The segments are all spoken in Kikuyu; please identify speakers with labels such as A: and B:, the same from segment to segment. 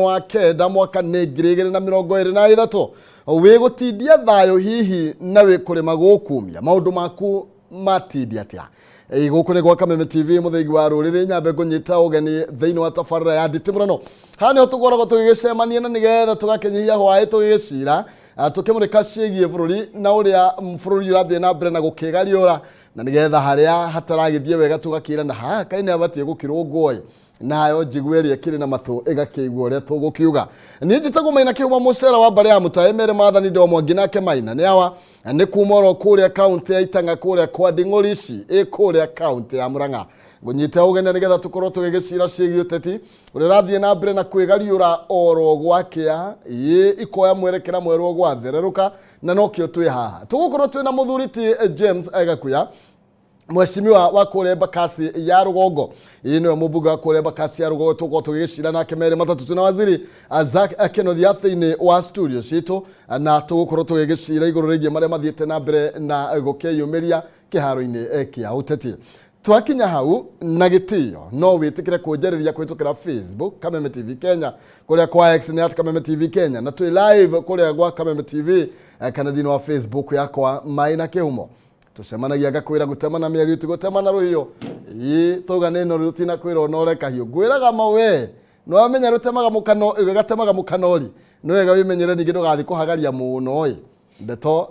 A: Wa kenda mwaka nĩ 2023, wĩ gũtindia thayũ hihi na wĩ kũrĩma gũkumia maũndũ maku matindia atĩa? Ĩ, gũkũ nĩ gwa Kameme TV, mũthĩgi wa rũrĩrĩ. Nyambe ngũnyita ũgeni thĩinĩ wa tabarĩra ya nditimũrano. Haha nĩho tũkoragwo tũgĩgĩcemania na nĩgetha tũgakĩnyihia hwaĩ tũgĩgĩcira, tũkĩmũrĩka ciĩgiĩ bũrũri na ũrĩa bũrũri ũrathiĩ na mbere na gũkĩgariũra, na nĩgetha harĩa hataragĩthiĩ wega tũgakĩrana haha kaĩ nĩ habatiĩ gũkĩrũngwo ĩ, nayo njigua ĩrĩa ĩkĩrĩ na matũ ĩgakĩigua ũrĩa tũgũkiuga. Niĩ njĩtagwo Maina Kĩhuma, mũcera wa mbarĩ ya Mũtaĩ Mere Maathani Ndewa Mwangi, nake Maina nĩ awa nĩ kuma oro kũrĩa kaũntĩ ya Itang'a, kũrĩa kwa Nding'orici ĩ kũrĩa kaũntĩ ya Murang'a. Ngũnyite ũgeni nĩgetha tũkorwo tũgĩgĩcira ciĩgiĩ ũteti ũrĩa ũrathiĩ na mbere na kwĩgariũra oro gwakĩa, ĩ ikoya mwerekera mwerũ o gwathererũka, na nokĩo twĩ haha. Tũgũkorwo twĩ na mũthuri ti James Gakuya, mheshimiwa wa kũrĩa Embakasi ya rũgongo. Ĩĩ, nĩwe mũmbunge wa kũrĩa Embakasi ya rũgongo. Tũgũkorwo tũgĩgĩcira nake merĩ matatũ. Twĩna waziri Zack Kenothia thĩinĩ wa studio citũ, na tũgũkorwo tũgĩgĩcira igũrũ rĩgiĩ marĩa mathiĩte na mbere na gũkĩyumĩria kĩharo-inĩ kĩa ũteti. Twakinya hau na gĩtĩo, no wĩtĩkĩre kũnjarĩria kũhĩtũkĩra Facebook Kameme TV Kenya, kũrĩa kwa X nĩ @KamemeTV Kenya, na twĩ live kũrĩa gwa Kameme TV kana thĩinĩ wa Facebook yakwa Maina Kĩhumo. Tũcemanagia ngakwĩra gũtema na mĩario ti gũtema na rũhiũ. Ĩ tauga nĩ no rũtina kwĩra ũnore kahiũ, ngwĩraga ma we nĩ wamenya rũtemaga mũkano, gatemaga mũkanori. Nĩ wega wĩmenyere ningĩ ndũgathiĩ kũhagaria mũno ĩ ndeto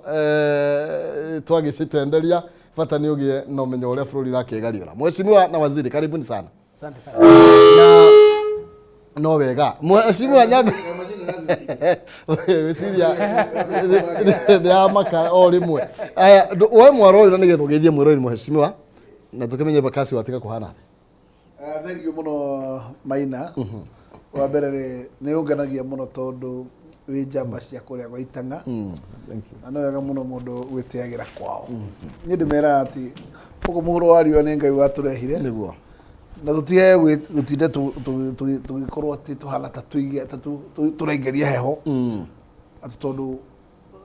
A: twagĩcitenderia, bata nĩ ũgĩe na ũmenyo ũrĩa bũrũri ũrakĩgariũra. Mheshimiwa na waziri, karibuni sana.
B: Asante sana.
A: Na no wega, mheshimiwa, nyambe gwĩciria nĩ yamaka o rĩmwe. Aya, we mwaro ũyũ, na nĩgetha ũgeithie mwĩrori mheshimiwa na tũkĩmenye Embakasi watiga kũhana atĩa.
C: Thank you mũno Maina. Wa mbere nĩ ũngenagia mũno tondũ wĩ njamba cia kũrĩa gwa Itang'a.
A: Thank you.
C: Na nĩ wega mũno mũndũ gwĩtĩagĩra kwao. Niĩ ndĩmeraga atĩ gũkũ mũhuro wa riũa nĩ Ngai watũrehire. Na tũtige gũtinda tũgĩkorwo atĩ tũhana ta tũraingĩria heho atĩ tondũ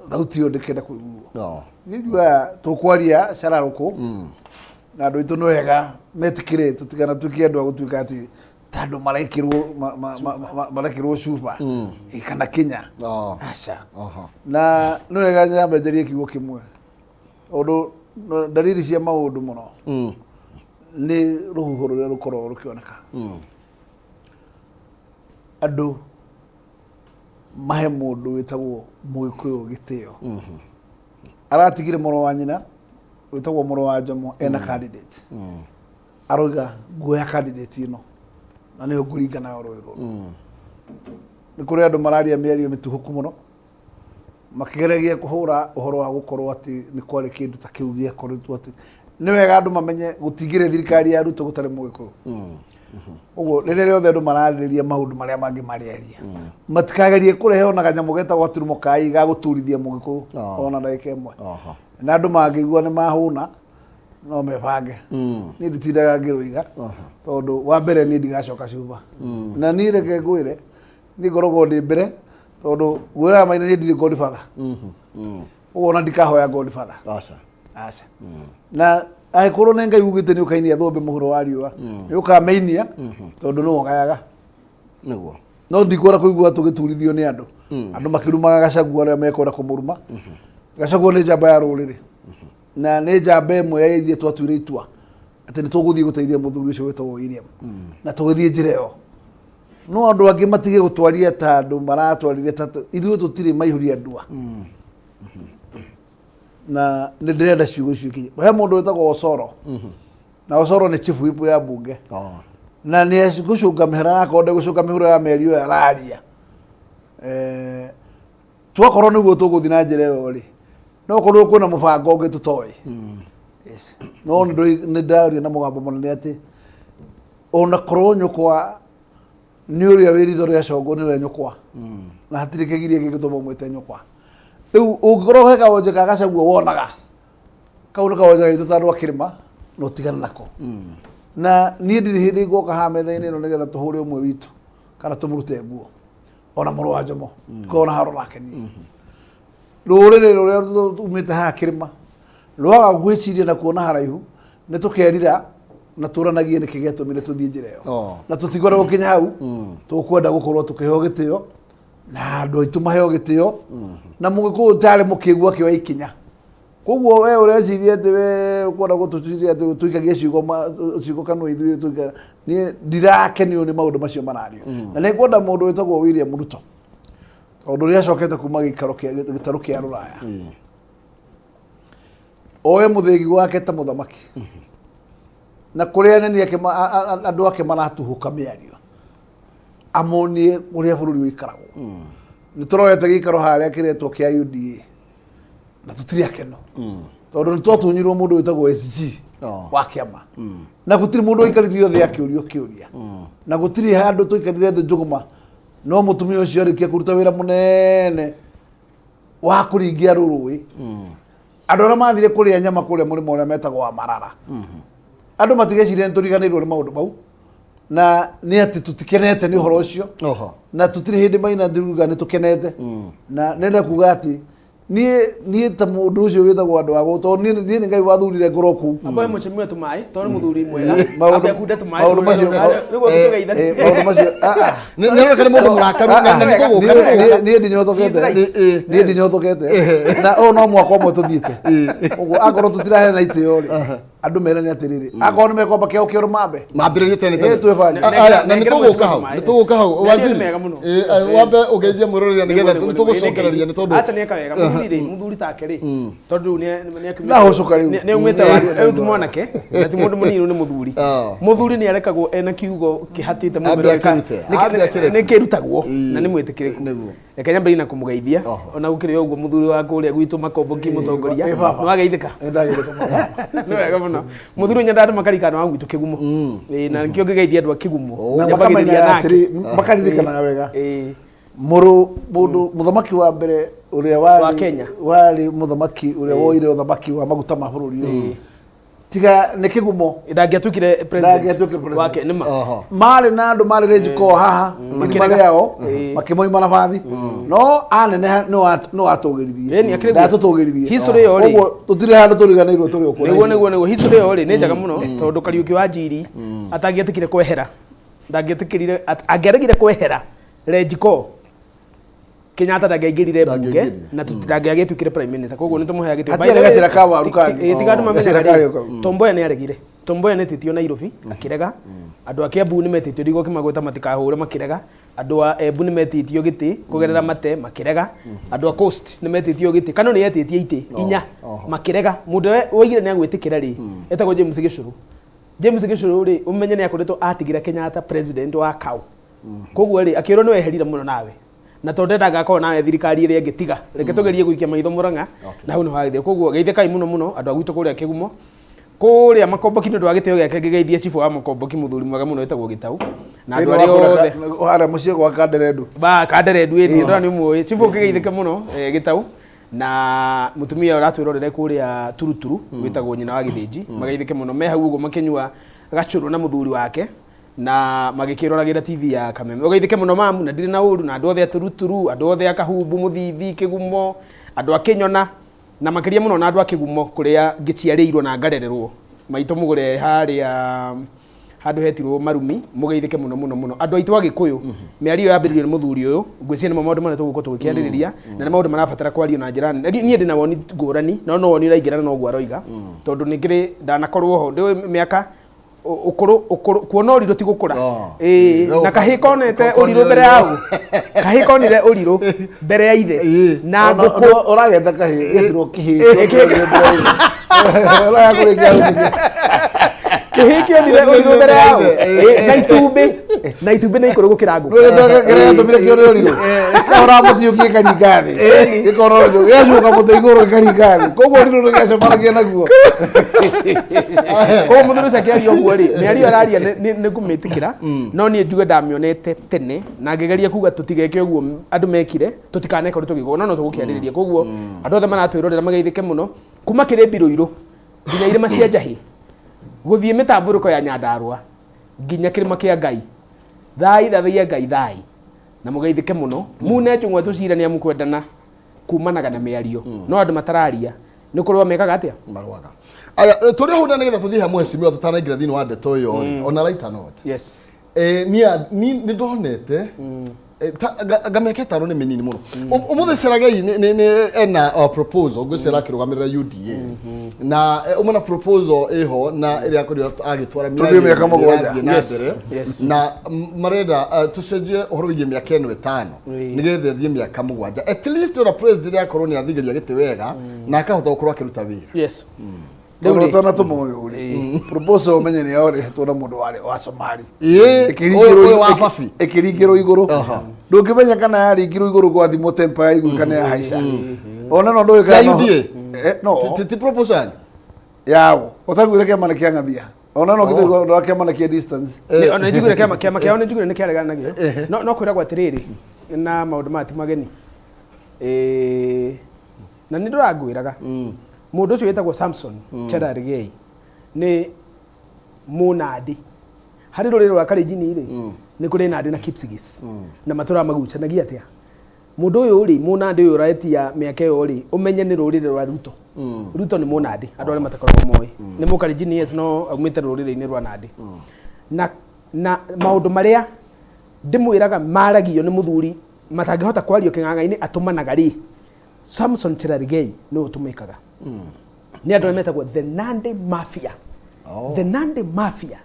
C: thauti ĩyo ndĩkenda kũiguo.
A: No.
C: Niĩ njugaga tũkwaria cararũkũ na andũ aitũ nĩ wega metĩkĩre tũtikanatuĩke andũ a gũtuĩka atĩ ta andũ marekĩrwo marekĩrwo cuba ĩ, kana kinya.
A: No.
C: Aca.
A: Oho.
C: Na nĩ wega nyambe njarie kiugo kĩmwe tondũ ndariri cia maũndũ mũno nĩ rũhuho rũrĩa rũkoragwo rũkĩoneka. Andũ mahe mũndũ wĩtagwo Mũgĩkũyũ gĩtĩo. Aratigire mũrũ wa nyina wĩtagwo mũrũ wa Njomo ena candidate, aroiga nguoya candidate ĩno na nĩyo ngũringa nayo rũĩ rũrũ. Nĩ kũrĩ andũ mararia mĩario mĩtuhũku mũno makĩgeragia kũhũra ũhoro wa gũkorwo atĩ nĩ kwarĩ kĩndũ ta kĩu gĩakoretwo, atĩ nĩ wega andũ mamenye gũtingĩrĩ thirikari ya Ruto gũtarĩ Mũgĩkũyũ. Ũguo rĩrĩa rĩothe andũ mararĩrĩria maũndũ marĩa mangĩ marĩaria, matikagerie kũrehe ona kanyamũ getagwo gaturumo kai ga gũturithia Mũgĩkũyũ ona ndagĩka ĩmwe. Na andũ mangĩigua nĩ mahũna no mebange. Niĩ nditindaga ngĩrũiga tondũ wa mbere niĩ ndigacoka cuba, na niĩ reke ngwĩre niĩ ngoragwo ndĩ mbere tondũ ngwĩraga Maina niĩ ndirĩ godfather. Ũguo ona ndikahoya godfather.
A: Aca.
C: Aca. Na angĩkorwo nĩ Ngai ugĩte nĩ ũkainia thũmbĩ mũhuro wa riũa, nĩ ũkamĩinia tondũ nĩwe ũgayaga. No ndikwenda kũigua tũgĩturithio nĩ andũ, andũ makĩrumaga Gachagua arĩa mekwenda kũmũruma. Gachagua nĩ njamba ya rũrĩrĩ na nĩ njamba ĩmwe ya ithuĩ twatuire itua atĩ nĩ tũgũthiĩ gũteithia mũthuri ũcio wĩtagwo William na tũgĩthiĩ njĩra ĩyo. No andũ angĩ matige gũtwaria ta andũ maratwarire ta ithuĩ tũtirĩ maihũria ndua. Na nĩ ndĩrenda ciugo icio ikinye he mũndũ wĩtagwo Osoro, na Osoro nĩ chief whip ya bunge. Na nĩ gũcũnga mĩhera, na akorwo ndegũcũnga mĩhuro ya mĩario ĩyo araria, twakorwo nĩguo tũgũthiĩ na njĩra ĩyo rĩ, no korwo kwĩna mũbango ũngĩ tũtoĩ. Yes. No nĩ ndaria na mũgambo mũnene atĩ ona korwo nyũkwa nĩ ũrĩa wĩ ritho rĩa congo nĩwe nyũkwa, na hatirĩ kĩgiria gĩgĩtũma ũmwĩte nyũkwa. Rĩu ũngĩkorwo he kawonje ka Gachagua wonaga kau nĩ kawonje gaitũ ta andũ a kĩrĩma, na ũtigane nako. Na niĩ ndirĩ hĩndĩ ngoka haha metha-inĩ ĩno nĩgetha tũhũre ũmwe witũ kana tũmũrute nguo, ona mũrũ wa Njomo kona haro nake. Niĩ rũrĩrĩ rũrĩa tumĩte haha kĩrĩma rwaga gwĩciria na kuona haraihu nĩ tũkerira. Na tũranagie nĩkĩ gĩatũmire tũthiĩ njĩra ĩyo.
A: Oh.
C: Na tũtikwenda gũkinya hau, tũkwenda gũkorwo tũkĩheo gĩtĩo na andũ aitũ maheo gĩtĩo na mũgĩkũyũ tarĩ mũkĩgu akĩoya ikinya. Koguo we ũreciria atĩ we ũkwenda gũtũciria atĩ tũikagie ciugo ciugo kanua ithuĩ tũika. Niĩ ndirakenio nĩ maũndũ macio marario, na nĩ ngwenda mũndũ wĩtagwo William Ruto, tondũ nĩ acokete kuma gĩikaro kĩa gĩtarũ kĩa rũraya, oe mũthĩgi wake ta mũthamaki na kũrĩa anene ake andũ ake maratuhũka mĩario, amonie ũrĩa bũrũri ũikaragwo. Nĩ tũrorete gĩikaro harĩa kĩretwo kĩa UDA na tũtirĩ akeno, tondũ nĩ twatunyirwo mũndũ wĩtagwo SG wa kĩama, na gũtirĩ mũndũ waikaririo thĩ akĩũrio kĩũria, na gũtirĩ handũ tũikarire thĩ njũgũma. No mũtumia ũcio arĩkia kũruta wĩra mũnene wa kũringia rũrũĩ, andũ arĩa mathire kũrĩa nyama kũrĩa mũrĩmo ũrĩa metagwo wa Marara, andũ matigeciria nĩ tũriganĩirwo nĩ maũndũ mau, na nĩ atĩ tũtikenete nĩ ũhoro ũcio. Na tũtirĩ hĩndĩ maina ndiruga nĩ tũkenete, na nenda kuga atĩ niĩ ta mũndũ ũcio wĩtagwo andũ a gũkũ, tondũ niĩ nĩ Ngai wathurire ngorwo kũu.
B: Amba mũcemio tũmaĩ tondũ nĩ mũthuri mwega. Ambe akunde tũmaĩ.
C: Maũndũ macio
B: nĩguo tũgeithanie.
C: Maũndũ macio, ah, ah.
A: Nĩ nĩ nĩ mũndũ mũrakaru na nĩ tũgũka nĩ tũgũka.
C: Niĩ ndinyotokete.
B: He's right.
C: Niĩ ndinyotokete, na ũyũ no mwaka ũmwe tũthiĩte ũguo. Akorwo tũtiraheana itĩo rĩ, andũ merane atĩrĩrĩ, akorwo nĩ mekwamba kĩao kĩoro mambe
A: Mambĩrĩrie tene tene.
C: Twĩbange.
A: Aya, na nĩ
B: Nengera
A: tũgũka hau,
B: maĩ.
A: nĩ tũgũka hau.
B: Nĩ
A: Waziri,
B: mega mũno.
A: Wambe ũgeithie mwĩroreri nĩgetha nĩ tũgũcokereria nĩ tondũ
B: Acha nĩeka wega mũthuri rĩ, mũthuri take rĩ, tondũ rĩu
C: Ndahũcũka rĩu.
B: nĩ aumĩte wa rĩu ti mwanake na ti mũndũ mũnini, nĩ mũthuri. Mũthuri nĩ arekagwo ena kiugo kĩhatĩte
A: Ambe
B: mũmero.
A: akĩrute, ambe akĩreke.
B: Nĩ kĩrutagwo na nĩ mwĩtĩkĩrĩku. Reke nyambĩrĩrie na kũmũgeithia. Ona gũkĩrĩ o ũguo, mũthuri wa kũrĩa gwitũ Makomboki, mũtongoria.
C: Baba.
B: Nĩ wageithĩka?
C: Ndageithĩka mũno.
B: Nĩ wega mũno. Mũthuri ũyũ nyendaga andũ makarikana wa gwitũ Kĩgumo. Na nĩkĩo ngĩgeithia andũ a Kĩgumo.
C: Na
B: Nyambagĩrĩria
C: makamenya
B: nake.
C: atĩrĩ, makaririkanaga wega mũrũ mũndũ mũthamaki wa mbere ũrĩa
B: Wa
C: warĩ
B: Kenya.
C: Warĩ mũthamaki ũrĩa woire ũthamaki wa maguta ma bũrũri ũyũ, tiga nĩ Kĩgumo,
B: Ndangĩatuĩkire president.
C: Ndangĩatuĩkire president.
B: Wake nĩ ma.
C: Marĩ na andũ marĩ rĩnjiko haha irima
B: Makĩrega.
C: rĩao makĩmoima na bathi, no aneneha no atũgĩrithirie.
B: Ĩni, akĩrĩ guo.
C: Ndatũtũgĩrithirie.
B: History ĩyo rĩ.
C: Ũguo tũtirĩ handũ tũriganĩirwo tũrĩ o kuo.
B: Nĩguo history ĩyo rĩ nĩ njega mũno, tondũ Kariũki wa Njiri atangĩetĩkire kwehera, ndangĩetĩkĩrire angĩaregire kwehera Renjiko, Kenyatta ndangĩaingĩrire mbunge
A: Ndangĩaingĩrire.
B: na ndangĩagĩtuĩkire prime minister. Koguo nĩ tũmũheaga gĩtĩo.
C: Hatiarĩ
B: By the way,
C: gacĩra ka waru kangĩ.
B: Tiga andũ
C: Gacĩra
B: mamenyaga
C: karĩ
B: rĩ,
C: o kau.
B: Tom Mboya nĩ aregire. Tom Mboya nĩ etĩtio Nairobi akĩrega. Andũ a Kiambu nĩ metĩtio ndigwo kĩmagweta matikahũre makĩrega. Andũ a Embu nĩ metĩtio gĩtĩ kũgerera mate makĩrega. Andũ a Coast nĩ metĩtio gĩtĩ. Kano nĩ yetĩtie itĩ inya makĩrega. Mũndũ ũrĩa woigire nĩ agwĩtĩkĩra rĩ, etagwo James Gĩcũrũ. James Gĩcũrũ rĩ, ũmenye nĩ akoretwo atigĩra Kenyatta president wa KAU. Koguo rĩ, akĩrwo nĩ weherire mũno nawe, na tondũ ndendaga akorwo nawe thirikari ĩrĩa ĩngĩ, tiga reke tũgerie gũikia maitho Mũrang'a, na hau nĩho hagĩthire. Koguo geithĩkai mũno mũno andũ a gwitũ kũrĩa Kĩgumo, kũrĩa Makomboki, nĩ ũndũ wa gĩtĩo gĩake. Ngĩgeithie cibũ wa Makomboki, mũthuri mwega mũno wĩtagwo Gĩtau, na andũ arĩa othe
C: harĩa mũciĩ gwa Kanderendu.
B: Ba Kanderendu ĩni ndona nĩ mũĩ cibũ, ngĩgeithĩke mũno, Gĩtau na mũtumia ũratwĩrorere kũrĩa Turuturu wĩtagwo nyina wa Gĩthĩnji, mageithĩke mũno me hau ũguo makĩnyua gacũrũ na mũthuri wake na magĩkĩroragĩra TV ya Kameme. Ũgeithĩke mũno mamu, na ndirĩ na ũru na andũ othe a Turuturu, andũ othe a Kahumbu, Mũthithi, Kĩgumo, andũ a Kĩnyona, na makĩria mũno na andũ a Kĩgumo kũrĩa ngĩciarĩirwo na ngarererwo. Maitũ mũgũre harĩa handũ hetirwo Marumi, mũgeithĩke mũno mũno mũno. Andũ aitũ a Gĩkũyũ, mĩario yambĩrĩirio nĩ mũthuri ũyũ, ngwĩciria nĩmo maũndũ marĩa tũgũkorwo tũgĩkĩarĩrĩria, na nĩ maũndũ marabatara kwario na njĩra nene. Niĩ ndĩ na woni ngũrani, no no woni ũraingĩrana na ũguo aroiga, tondũ nĩ ngĩrĩ ndanakorwo ho, ndĩũĩ mĩaka ũkũrũ ũkũrũ kuona ũrirũ ti gũkũra. Ĩĩ, na kahĩ konete ũrirũ mbere ya ũ, kahĩ konire ũrirũ mbere ya ithe na ngũkũ.
C: Ũrageta kahĩ gĩtirwo kĩhĩ ũraya kũrĩkia rũthige.
B: Kĩhĩ kĩonire ũrirũ mbere ya ũ. Ĩĩ, na itumbĩ na itumbĩ nĩ ikũrũ gũkĩra ngũkũ.
C: Kĩrĩa gĩatũmire kĩone ũrirũ kahora mũtĩ ũkĩ gĩkaringa thĩ, gĩkona ũrirũ gĩacuka mũtĩ igũrũ gĩkaringa thĩ, koguo ũrirũ nĩ gĩacemanagia naguo.
B: Koguo mũthuri ũcio akĩaria ũguo rĩ, mĩario araria nĩ ngũmĩtĩkĩra, no niĩ njuge ndamĩonete tene na ngĩgeria kuga tũtigeke ũguo andũ mekire, tũtikaneke ũrĩa tũgĩkwo, no no tũgũkĩarĩrĩria. Koguo andũ othe maratwĩrorera mageithĩke mũno kuma kĩrĩmbi rũirũ nginya irĩma cia Njahĩ, gũthiĩ mĩtambũrũko ya Nyandarũa nginya kĩrĩma kĩa Ngai. Thai thathaiya Ngai thai na mũgeithĩke mũno. Mune njũng'wa tũcira nĩ amu kwendana kumanaga na mĩario, no andũ matararia. Nĩ kũrũa mekaga atĩa?
A: Marũaga. Aya, tũrĩ hau na nĩgetha tũthiĩ hamwe mheshimiwa tũtanaingĩra thĩinĩ wa ndeto ĩyo rĩ, on a lighter note. Niĩ nĩ ndonete anga mĩaka ĩtano nĩ mĩnini mũno. Ũmũthĩ Cherargei nĩ ena proposal ngwĩciria arakĩrũgamĩrĩra UDA na ũmwe na proposal ĩho na ĩrĩa akorirwo agĩtwara
C: Tũthiĩ mĩaka 7.
A: ĩrathiĩ na mbere na marenda tũcenjie ũhoro wĩgiĩ mĩaka ĩno 5 nĩgetha ĩthiĩ mĩaka 7, at least ona president akorwo nĩ athigeria gĩtĩ wega na akahota gũkorwo akĩruta wĩra.
B: Rĩu rĩ,
C: Ũtanatũma ũyũ rĩ, proposal ũmenye nĩ yarehetwo na mũndũ warĩ wa Somali.
A: Ĩĩ, ũyũ wa Babi.
C: Ĩkĩringĩrwo igũrũ. Ndũngĩmenya kana yaringirwo igũrũ gwathimwo temper ya igũrũ kana yahaica. Ona no ndũĩ kana
A: Ya
C: no-
A: UDA?
C: No.
A: Ti proposal yanyu?
C: Yao. Ũtaiguire kĩama nĩ kĩa ng'athia. Ona no kĩthaiguo ũndũ wa kĩama nĩ kĩa distance.
B: Ona nĩnjiguire kĩama kĩao nĩnjiguire nĩ kĩaregana nakĩo. No kwĩragwo atĩrĩrĩ, na maũndũ maya ti mageni. Na nĩ ndũrangwĩraga mũndũ ũcio wĩtagwo Samson Cherargei nĩ mũnandĩ harĩ rũrĩrĩ rwa Kalenjin rĩ, nĩ kũrĩ Nandĩ na Kipsigis na matũraga magucanagia atĩa. Mũndũ ũyũ rĩ, mũnandĩ ũyũ ũretia mĩaka ĩyo rĩ, ũmenye nĩ rũrĩrĩ rwa Ruto. Ruto nĩ mũnandĩ, andũ arĩa matakoragwo moĩ nĩ mũkalenjin, yes, no aumĩte rũrĩrĩ-inĩ rwa Nandĩ. Na maũndũ marĩa ndĩmwĩraga maragio nĩ mũthuri matangĩhota kwario kĩng'ang'a-inĩ atũmanaga rĩ, Samson Cherargei nĩwe ũtũmĩkaga nĩ andũ arĩa metagwo the Nandi Mafia. The Nandi Mafia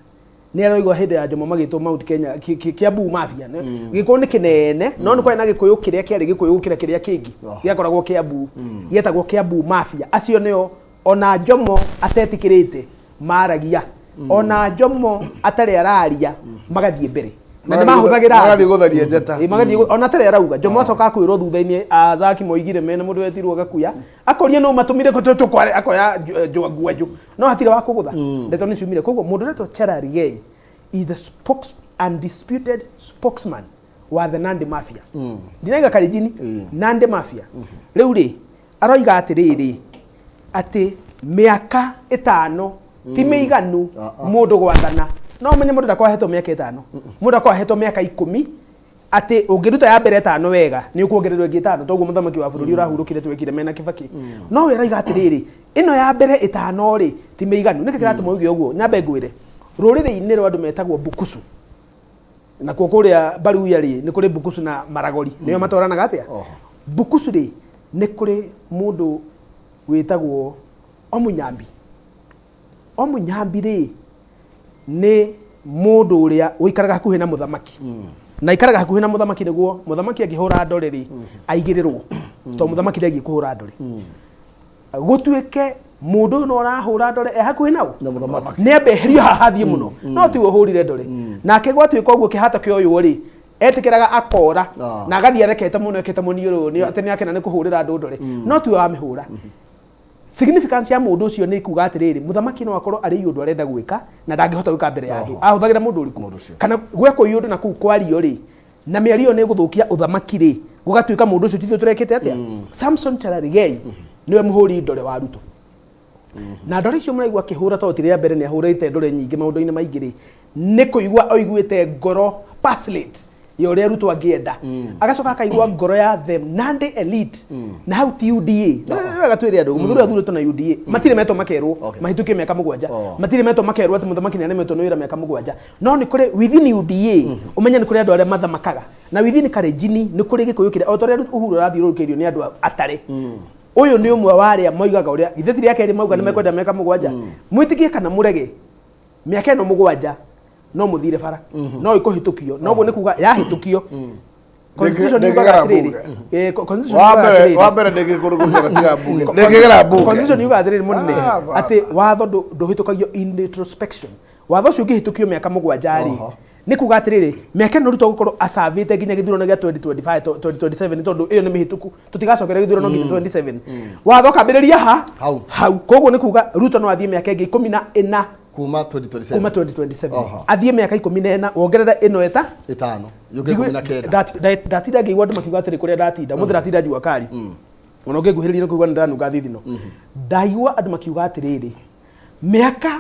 B: nĩ aroigua hĩndĩ ya Jomo magĩtwo Mount Kenya Kiambu Mafia. Gĩkũyũ nĩ kĩnene, no nĩ kwarĩ na gĩkũyũ kĩrĩa kĩarĩ gĩkũyũ gũkĩra kĩrĩa kĩngĩ gĩakoragwo Kiambu, gĩetagwo Kiambu Mafia. Acio nĩo ona Jomo atetĩkĩrĩte maragia, ona Jomo atarĩ araria magathiĩ mbere na nĩ mahũthagĩra
C: Magathiĩ gũtharia njata.
B: Ĩ, magathiĩ ona atarĩ arauga. Jomo acoka akwĩrwo thutha-inĩ azaki moigire mena mũndũ wetirwo gakuya akoria no matũmire tũkware akoya ngwanjũ no hatirĩ wa kũgũtha ndeto nĩ ciumire. Koguo mũndũ ũretwo Cherargei is a undisputed spokesman wa the Nandi Mafia. Ndinaiga Kalenjin, Nandi Mafia. Rĩu rĩ, aroiga atĩrĩrĩ, atĩ mĩaka 5 ti mĩiganu mũndũ gwathana. No ũmenye mũndũ ndakorwo ahetwo mĩaka 5, mũndũ akorwo ahetwo mĩaka 10, atĩ ũngĩruta ya mbere 5 wega nĩ ũkuongererwo ĩngĩ 5, toguo mũthamaki wa bũrũri ũrahurũkire twekire mena Kibaki. No we aroiga atĩrĩrĩ, ĩno ya mbere 5 rĩ ti mĩiganu. Nĩkĩ kĩratũma uge ũguo? Nyambe ngwĩre, rũrĩrĩ-inĩ rwa andũ metagwo Bukusu, nakuo kũrĩa Baruya rĩ, nĩ kũrĩ Bukusu na Maragori, nĩo matwaranaga atĩa. Bukusu rĩ, nĩ kũrĩ mũndũ wĩtagwo Omunyambi. Omunyambi rĩ, nĩ mũndũ ũrĩa ũikaraga hakuhĩ na mũthamaki, na aikaraga hakuhĩ na mũthamaki nĩguo mũthamaki angĩhũra ndore rĩ, aigĩrĩrwo, tondũ mũthamaki ndegiĩ kũhũra ndore. Gũtuĩke mũndũ ũyũ no arahũra ndore e hakuhĩ nao
A: Na mũthamaki.
B: Nĩ ambe eherio haha hathiĩ mũno, no tiwe ũhũrire ndore. Nake gwatuĩka ũguo kĩhato kĩa ũyũ rĩ, etĩkĩraga akora na agathiĩ athekete mũno ekĩte mũniũrũ nĩ atĩ nĩ akena nĩ kũhũrĩra andũ ndore, no tiwe wamĩhũra. Significance ya mũndũ ũcio nĩ kuga atĩrĩrĩ, mũthamaki no akorwo arĩ ũndũ arenda gwĩka na ndangĩhota gwĩka mbere ya andũ, ahũthagĩra mũndũ ũrĩkũ?
A: Mũndũ ũcio.
B: Kana gwekwo ũndũ na kũu kwario rĩ, na mĩario ĩyo nĩ ĩgũthũkia ũthamaki rĩ, gũgatuĩka mũndũ ũcio tithuĩ tũrekĩte atĩa. Samson Cherargei nĩwe mũhũri ndore wa Ruto, na ndore icio mũraigua akĩhũra, tondũ ti rĩa mbere, nĩ ahũrĩte ndore nyingĩ maũndũ-inĩ maingĩ rĩ, nĩ kũigua oiguĩte ngoro passionate ya ũrĩa Ruto angĩenda, agacoka akaigua ngoro ya the Nandi elite, na hau ti UDA. Nĩ wega twĩre andũ, mũthuri athurĩtwo na UDA matirĩ metwo makerwo mahĩtũkie mĩaka 7. Matirĩ metwo makerwo atĩ mũthamaki nĩ aremetwo nĩ wĩra mĩaka 7. No nĩ kũrĩ within UDA, ũmenye nĩ kũrĩ andũ arĩa mathamakaga, na within Kalenjin nĩ kũrĩ gĩkũyũ kĩrĩa o ta ũrĩa Uhuru arathiũrũrũkĩirio nĩ andũ atare. Ũyũ nĩ ũmwe wa arĩa moigaga ũrĩa githĩ ti rĩa kerĩ mauga nĩ mekwenda mĩaka 7. Mwĩtĩkie kana mũrege, mĩaka ĩno 7 no mũthire bara no ĩkũhĩtũkio, no ũguo nĩ kuga yahĩtũkio, Constitution yugaga
C: Ndĩngĩgera
B: atĩrĩrĩ,
C: mbunge.
B: Constitution
C: Wa
B: yugaga
C: mbere
B: atĩrĩrĩ,
C: wa mbere ndĩngĩkũrũ gũkĩra tiga mbunge. Ndĩngĩgera mbunge.
B: Constitution yugaga atĩrĩrĩ, mũnene,
C: Ah, baba.
B: atĩ watho ndũhĩtũkagio in retrospection. Watho ũcio ũngĩhĩtũkio mĩaka 7 rĩ, nĩ kuga atĩrĩrĩ, mĩaka ĩno Ruto gũkorwo acavĩte nginya gĩthurano gĩa 2025 2027, nĩ tondũ ĩyo nĩ mĩhĩtũku, tũtigacokera gĩthurano nginya 27. Watho ũkambĩrĩria ha?
A: Hau.
B: Hau. Koguo nĩ kuga Ruto no athiĩ mĩaka ĩngĩ 14
A: kuma 2027.
B: Kuma 2027. Athiĩ mĩaka 14, wongerere ĩno ĩta
A: 5 yũke 19.
B: Ndatinda ngĩigua andũ makiuga atĩrĩ, kũrĩa ndatinda mũthĩ, ndatinda njua kari ona ũngĩnguhĩrĩria nĩ kũigua nĩ ndanunga thithino. Ndaigua andũ makiuga atĩrĩrĩ, mĩaka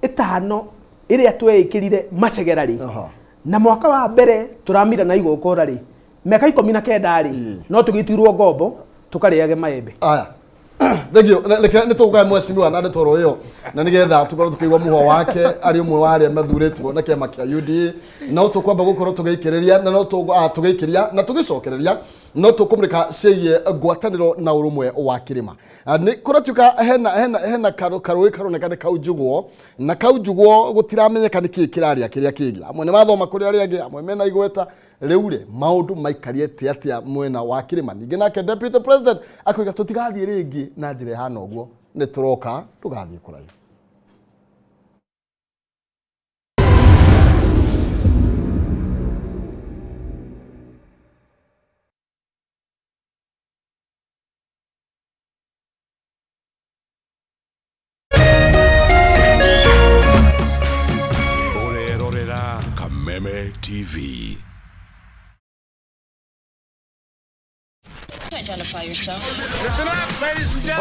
B: 5 ĩrĩa tweĩkĩrire macegera rĩ, na mwaka wa mbere tũramira na igokora rĩ, mĩaka 19 rĩ, no tũgĩtuirwo ngombo tũkarĩage maembe.
A: Aya. Thank you. Reke nĩ tũgũkae mheshimiwa na ndeto oro ĩyo, na nĩgetha tũkorwo tũkĩigua mũhwa wake arĩ ũmwe wa arĩa mathurĩtwo na kĩama kĩa UDA. No tũkwamba gũkorwo tũgĩikĩrĩria na no tũgĩikĩria na tũgĩcokereria, no tũkũmũrĩka ciĩgiĩ ngwatanĩro na ũrũmwe wa kĩrĩma. Nĩ kũratuĩka hena karũĩ karoneka nĩ kaunjugwo na kaunjugwo, gũtiramenyeka nĩ kĩĩ kĩrarĩa kĩrĩa kĩngĩ. Amwe nĩ mathoma kũrĩ arĩa angĩ, amwe mena igweta. Rĩu rĩ, maũndũ maikarĩte atĩa mwena wa kĩrĩma? Ningĩ nake deputy president akoiga tũtigathiĩ rĩngĩ na njĩra ĩhana ũguo. Nĩ tũroka, ndũgathiĩ kũraihu.
D: Ũrerorera Kameme TV.
E: Identify yourself.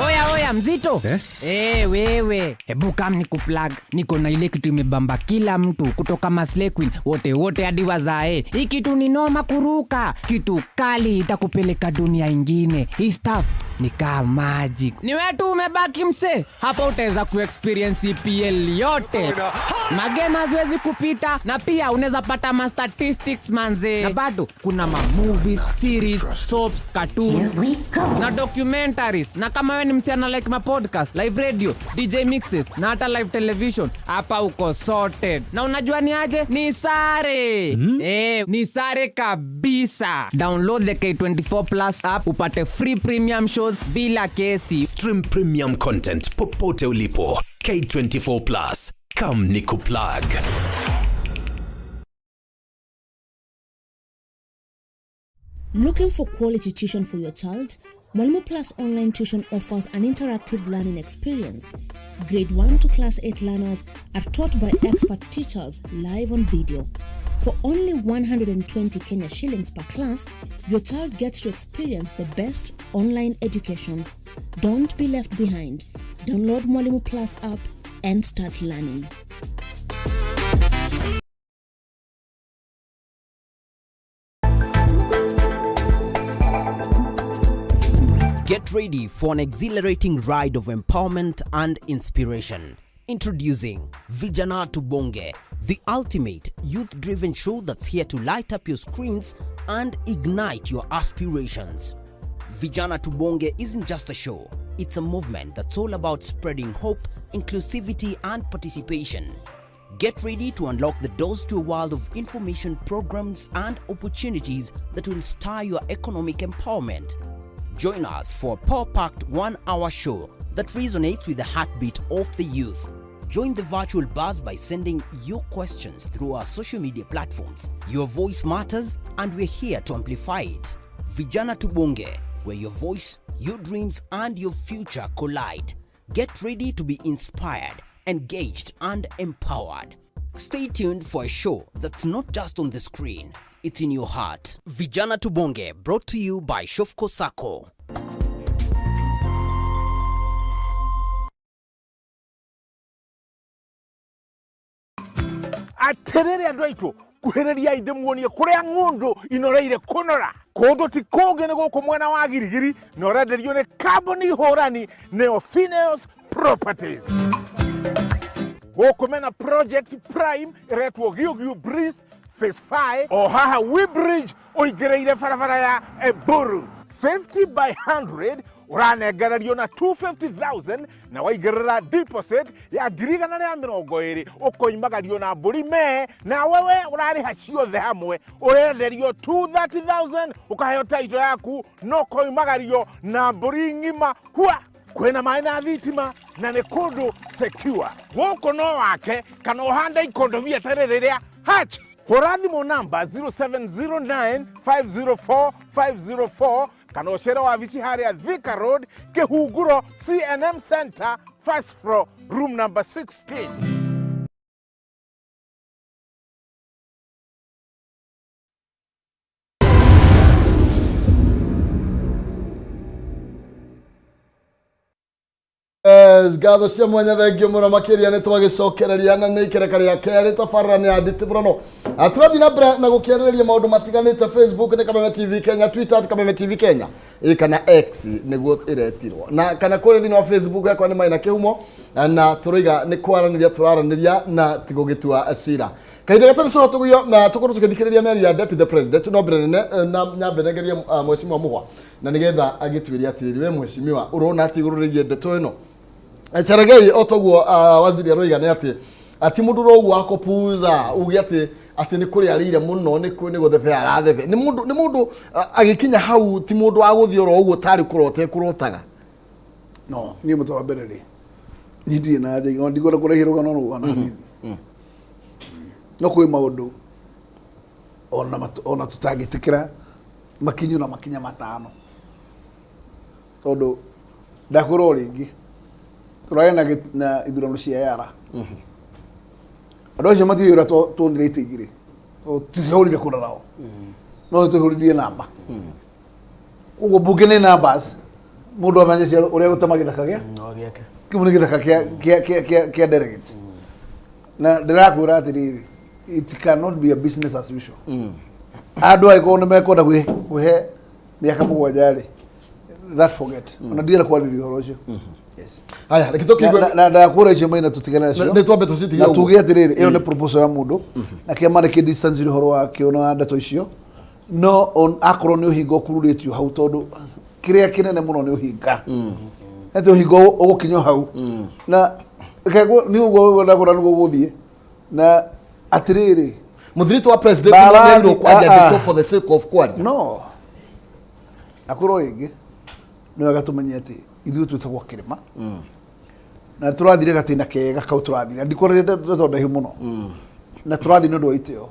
F: Oya oya, mzito eh? Eh, wewe hebu kam ni kuplug. Niko na ile kitu imebamba kila mtu kutoka maslay queen wote wote hadi wazae. Hii kitu ni noma kuruka, kitu kali itakupeleka dunia ingine. Hii stuff ni kaa magic. Ni wewe tu umebaki mse hapa, utaweza kuexperience EPL yote, magame haziwezi kupita, na pia unaweza pata ma statistics manze, na bado kuna ma movies, series, soaps, cartoons na documentaries. Na kama wewe ni msichana like ma podcast, live radio, DJ mixes na hata live television, hapa uko sorted. Na unajua ni aje? Ni sare. Eh, ni sare kabisa. Download the K24 Plus app upate free premium shows bila kesi.
G: Stream premium content popote ulipo. K24 Plus. Come nikuplug.
H: Looking for quality tuition for your child? Mwalimu Plus Online Tuition offers an interactive learning experience. Grade 1 to Class 8 learners are taught by expert teachers live on video. For only 120 Kenya shillings per class, your child gets to experience the best online education. Don't be left behind. Download Mwalimu Plus app and start learning.
I: Get ready for an exhilarating ride of empowerment and inspiration. Introducing Vijana Tubonge, the ultimate youth driven show that's here to light up your screens and ignite your aspirations. Vijana Tubonge isn't just a show, it's a movement that's all about spreading hope, inclusivity, and participation. Get ready to unlock the doors to a world of information, programs, and opportunities that will stir your economic empowerment. Join us for a power packed 1 hour show that resonates with the heartbeat of the youth. Join the virtual buzz by sending your questions through our social media platforms. Your voice matters, and we're here to amplify it. Vijana Tubonge, where your voice, your dreams, and your future collide. Get ready to be inspired, engaged, and empowered. Stay tuned for a show that's not just on the screen, it's in your heart. Vijana Tubonge, brought to you by Shofco Sacco.
J: Atiriri andu aitu, kuhiriria ndimuonie kuria ng'undu inoreire kunora kundu ti kungi ni guku mwena wa Girigiri, na urenderio ni kambuni hurani neo Phineas Properties. Guku mena project prime iretwo Giugiu Breeze Phase 5 o haha We Bridge uingiriire barabara ya Eburu, 50 by 100 ũranengererio na 250,000, na waigĩrĩra deposit ya 120,000 ũkoimagario na mbũri me na wewe ũrarĩha ciothe hamwe. Ũrenderio 230,000, ũkaheo title yaku no ũkoimagario na mbũri ng'ima hua. Kwĩna maĩ na thitima na nĩ kũndũ secure. Gũkũ no wake kana ũhande ikondobia tarĩ rĩrĩa hach. Hũra thimũ namba 0709 504 504 kana ũcere wabici harĩa Thika Road, Kĩhunguro, CNM Center, first floor, room number 16.
A: Yes, ngatho cia mwanya thengio mũno makĩria nĩ twagĩcokereria na nĩ ikereka rĩa kerĩ tabarĩra nĩ ya nditibũrano. Tũrathiĩ na mbere na gũkĩarĩrĩria maũndũ matiganĩte. Facebook nĩ Kameme TV Kenya, Twitter at Kameme TV Kenya, ĩ kana X nĩguo ĩretirwo, na kana kũrĩ thĩinĩ wa Facebook yakwa nĩ Maina Kĩhumo, na tũroiga nĩ kwaranĩria tũraranĩria na ti gũgĩtua cira. Kahinda gatarĩ coho tũguo na tũkorwo tũgĩthikĩrĩria mĩario ya Deputy President, no mbere nene na nyambe nengerie Mheshimiwa Mũhwa na nĩgetha agĩtuĩrie atĩrĩrĩ, we mheshimiwa, ũrona atĩ igũrũ rĩgiĩ ndeto ĩno? Cherengei o toguo waziri aroiga nĩ atĩ ati mũndũ ũroguo akũpuza uge atĩ nĩ kũrĩa arĩire mũno, nĩ gũthebe arathebe, nĩ mũndũ agĩkinya hau, ti mũndũ wa gũthiĩ oro ũguo tarĩ kũrota ekũrotaga.
C: No niĩ mũtwe wa mbere rĩ, niĩ ndirĩ na anja ona ndikwenda kũraihi rũgano rũu ona hanini, no kwĩ maũndũ ona tũtangĩtĩkĩra makinyu na makinya matano, tondũ ndakwĩra o rĩngĩ, tũrarĩ na ithurano cia yara, andũ acio matiũĩ ũrĩa tuonire itĩ igĩrĩ, tondũ tũtihũrire kũra nao, no tũhũririe namba. Koguo mbunge nĩ numbers, mũndũ amenye cia ũrĩa gũtema gĩthaka gĩa
B: No gĩake.
C: Kĩu nĩ gĩthaka kĩa delegates, na ndĩrakwĩra atĩrĩrĩ, it cannot be a business as usual. Andũ angĩkorwo nĩ mekwenda kwĩhe mĩaka 7 rĩ, that forget, ona ndirenda kwarĩrĩria ũhoro ũcio. Yes.
A: Haya, reke tũkĩigue.
C: Na ndakwĩra icio maina tũtigane nacio.
A: Nĩ twambe tũcitige
C: na
A: ũguo.
C: Tuge atĩrĩrĩ, ĩyo nĩ proposal ya mũndũ na kĩama nĩ kĩ distance ũhoro wakĩo na ndeto icio, no akorwo nĩ ũhinga ũkururĩtio hau, tondũ kĩrĩa kĩnene mũno nĩ ũhinga, atĩ ũhinga ũgũkinya hau na reke nĩ ũguo ndakora nĩguo gũthiĩ na atĩrĩrĩ.
A: Mũthiritũ wa president nĩagĩrĩirwo kwaria ndeto for the sake of kwaria?
C: No akorwo rĩngĩ nĩ wega tũmenye atĩ ithuĩ twĩtagwo kĩrĩma na tũrathire gatĩna kega kau tũrathire, ndikwarĩria ndeto ndaihu mũno, na tũrathiĩ nĩ ũndũ wa itĩo.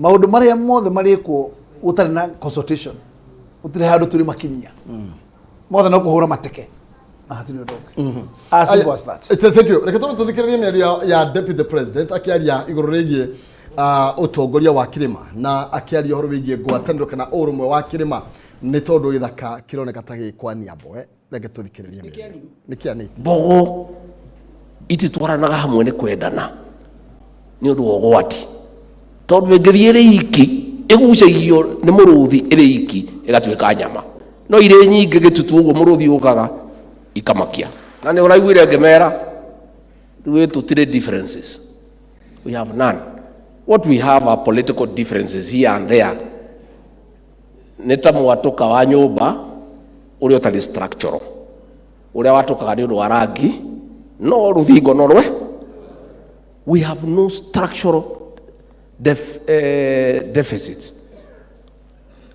C: Maũndũ marĩa mothe marĩkwo gũtarĩ na consultation, gũtirĩ handũ tũrĩ makinyia mothe, no kũhũra mateke na hatirĩ ũndũ ũngĩ, as simple as that.
A: Thank you. Reke tũrĩ tũthikĩrĩrie mĩario ya Deputy President akĩaria igũrũ rĩgiĩ ũtongoria wa kĩrĩma, na akĩaria ũhoro wĩgiĩ ngwatanĩro kana ũrũmwe wa kĩrĩma, nĩ tondũ gĩthaka kĩroneka ta gĩkwania mboe. Reke tũthikĩrĩrie mĩario. Nĩ kĩanĩti.
E: Mbogo ititwaranaga hamwe nĩ kwendana nĩ ũndũ wa ũgwati, tondũ ĩngĩthiĩ ĩrĩ iki ĩgucagio nĩ mũrũthi, ĩrĩ iki ĩgatuĩka nyama, no irĩ nyingĩ gĩtutu ũguo mũrũthi ũkaga ikamakia. Na nĩ ũraiguire ngĩmera ithuĩ tũtirĩ differences, we have none. What we have are political differences here and there, nĩ ta mwatũka wa nyũmba ũrĩa ũtarĩ structural, ũrĩa watũkaga nĩ ũndũ wa rangi, no rũthingo no rwe. We have no structural deficits.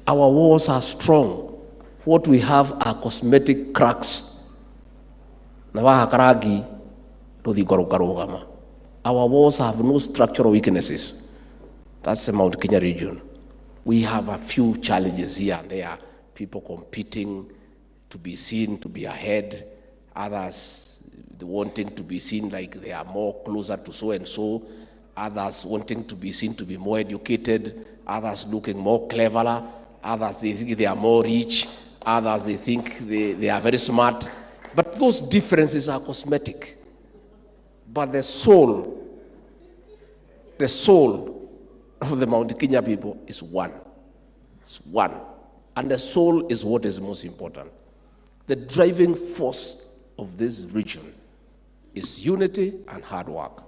E: Our walls are strong. What we have are cosmetic cracks, na wahaka rangi rũthingo rũkarũgama. Our walls have no structural weaknesses. That's the Mount Kenya region. We have a few challenges here and there, people competing to be seen to be ahead, others wanting to be seen like they are more closer to so and so, others wanting to be seen to be more educated, others looking more cleverer, others they think they are more rich, others they think they are very smart. But those differences are cosmetic. But the soul of the Mount Kenya people is one. It's one. And the soul is what is most important. The driving force of this region is unity and hard work.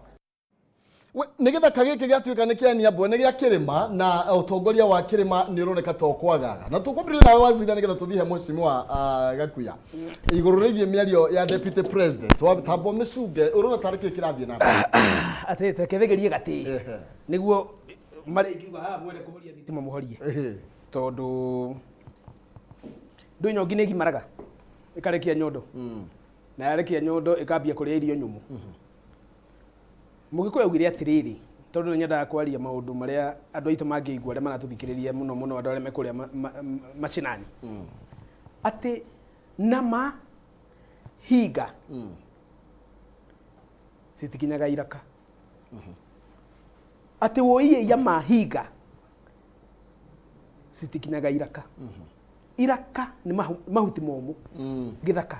A: Nĩ gĩthaka gĩkĩ gĩatuĩka nĩ kĩa niambwe, nĩ gĩa kĩrĩma, na ũtongoria wa kĩrĩma nĩ ũroneka ta ũkwagaga, na tũkwambĩrĩria nawe waziri nĩgetha tũthiĩ he mheshimiwa Gakuya igũrũ rĩgiĩ mĩario ya Deputy President wa tambo mĩcunge. Ũrona tarĩ kĩ kĩrathiĩ na mbere?
B: Atĩ reke thegerie gatĩ nĩguo marĩ ingiuga haha mwene kũhoria thitima mũhorie, tondũ ndũ nyongi nĩ ĩgimaraga ĩkarekia nyondo, na yarekia nyondo ĩkambia kũrĩa irio nyũmũ. Mũgĩkũyũ augire atĩrĩrĩ, tondũ nĩ nyendaga kwaria maũndũ marĩa andũ aitũ mangĩigua, arĩa maratũthikĩrĩria, mũno mũno andũ arĩa me kũrĩa macinani, atĩ nama hinga citikinyaga iraka, atĩ wũiĩ mahinga citikinyaga iraka. Iraka nĩ mahuti momũ gĩthaka.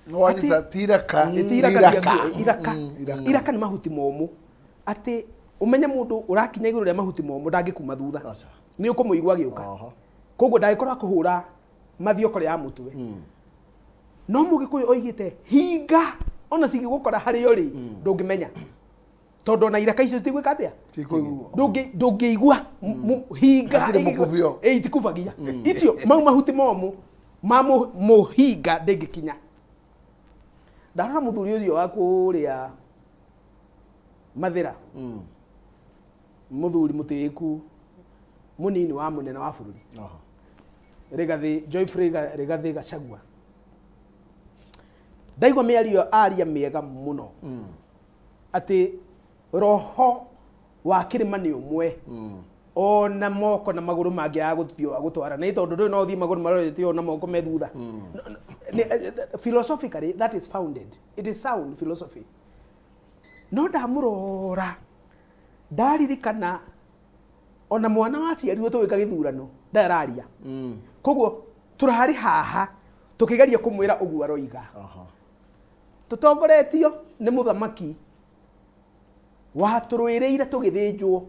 C: Nĩwanyita, ti iraka,
B: Ti iraka
C: iraka.
B: cia- iraka
C: Iraka.
B: Iraka nĩ mahuti momũ, atĩ ũmenye mũndũ ũrakinya igũrũ rĩa mahuti momũ ndangĩkuma thutha, nĩ ũkũmũigua agĩũka. Koguo ndangĩkorwo akũhũra mathiokore ya mũtwe. No Mũgĩkũyũ oigĩte hinga ona cigĩgũkora harĩa ũrĩ ndũngĩmenya, tondũ ona iraka icio citigwĩka atĩa?
C: Cikũiguo.
B: Ndũngĩigua hinga.
C: Hatirĩ mũkubio.
B: Ĩ, itikubagia icio mau mahuti momũ ma mũhinga ndĩngĩkinya. Ndarora mũthuri ũcio wa kũrĩa Mathĩra, mũthuri mũtĩĩku, mũnini wa mũnene wa bũrũri, Rigathi Joyfrey Rigathi Gachagua, ndaigua mĩario aria mĩega mũno, atĩ roho wa kĩrĩma nĩ ũmwe, ona moko na magũrũ mangĩaga gũthiĩ gũtwara nĩ tondũ ndũĩ no ũthiĩ magũrũ marorete ũũ na moko me thutha. No, philosophically that is founded, it is sound philosophy. No ndamũrora ndaririkana ona mwana waciarirwo tũgĩka gĩthurano ndararia. Koguo tũrarĩ haha tũkĩgeria kũmwĩra ũguo aroiga, tũtongoretio nĩ mũthamaki watũrũĩrĩire tũgĩthĩnjwo,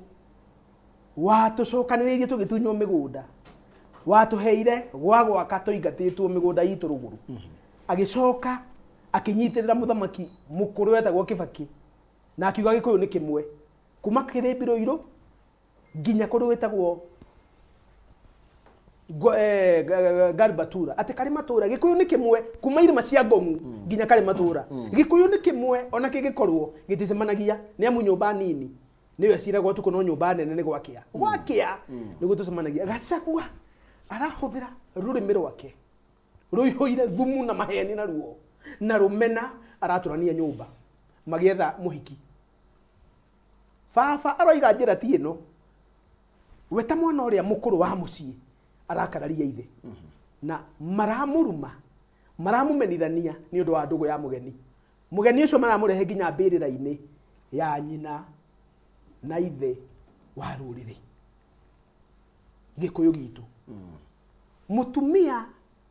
B: watũcokanĩrĩirie tũgĩtunywo mĩgũnda, watũheire gwa gwaka tũingatĩtwo mĩgũnda itũ rũgũrũ, agĩcoka akĩnyitĩrĩra mũthamaki mũkũrũ wetagwo Kĩbakĩ na akiuga Gĩkũyũ nĩ kĩmwe kuma Kĩrĩmbi Rũirũ nginya kũndũ gwĩtagwo Garbatura, atĩ karĩ matũra Gĩkũyũ nĩ kĩmwe kuma irĩma cia Ngong'u nginya karĩ matũra Gĩkũyũ nĩ kĩmwe, ona kĩngĩkorwo gĩticemanagia nĩ amu nyũmba nini nĩyo ĩciragwo ũtukũ, no nyũmba nene nĩ gwakĩa gwakĩa nĩguo tũcemanagia. Gachagua arahũthĩra rũrĩmĩ rwake rũihũire thumu na maheni na ruo na rũmena, aratũrania nyũmba magĩetha mũhiki. Baba aroiga njĩra ti ĩno, we ta mwana ũrĩa mũkũrũ wa mũciĩ arakararia ithe na maramũruma, maramũmenithania nĩ ũndũ wa ndũgũ ya mũgeni. Mũgeni ũcio maramũrehe nginya mbĩrĩra-inĩ ya nyina na ithe wa rũrĩrĩ Gĩkũyũ gitũ. Mũtumia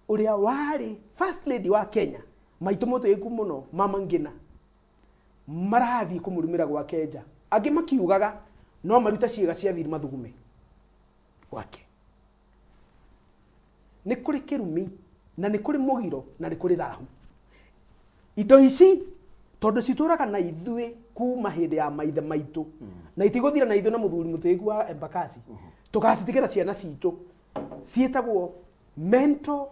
B: ũrĩa warĩ first lady wa Kenya, maitũ mũtĩĩku mũno, Mama Ngina, marathiĩ kũmũrumĩra gwake nja, angĩ makiugaga no marute ciĩga cia thiri mathugume gwake. Nĩ kũrĩ kĩrumi na nĩ kũrĩ mũgiro na nĩ kũrĩ thahu. Indo ici tondũ citũraga na ithuĩ kuma hĩndĩ ya maithe maitũ na itigũthira na ithuĩ, na mũthuri mũtĩĩku wa Embakasi, tũgacitigĩra ciana citũ, ciĩtagwo mental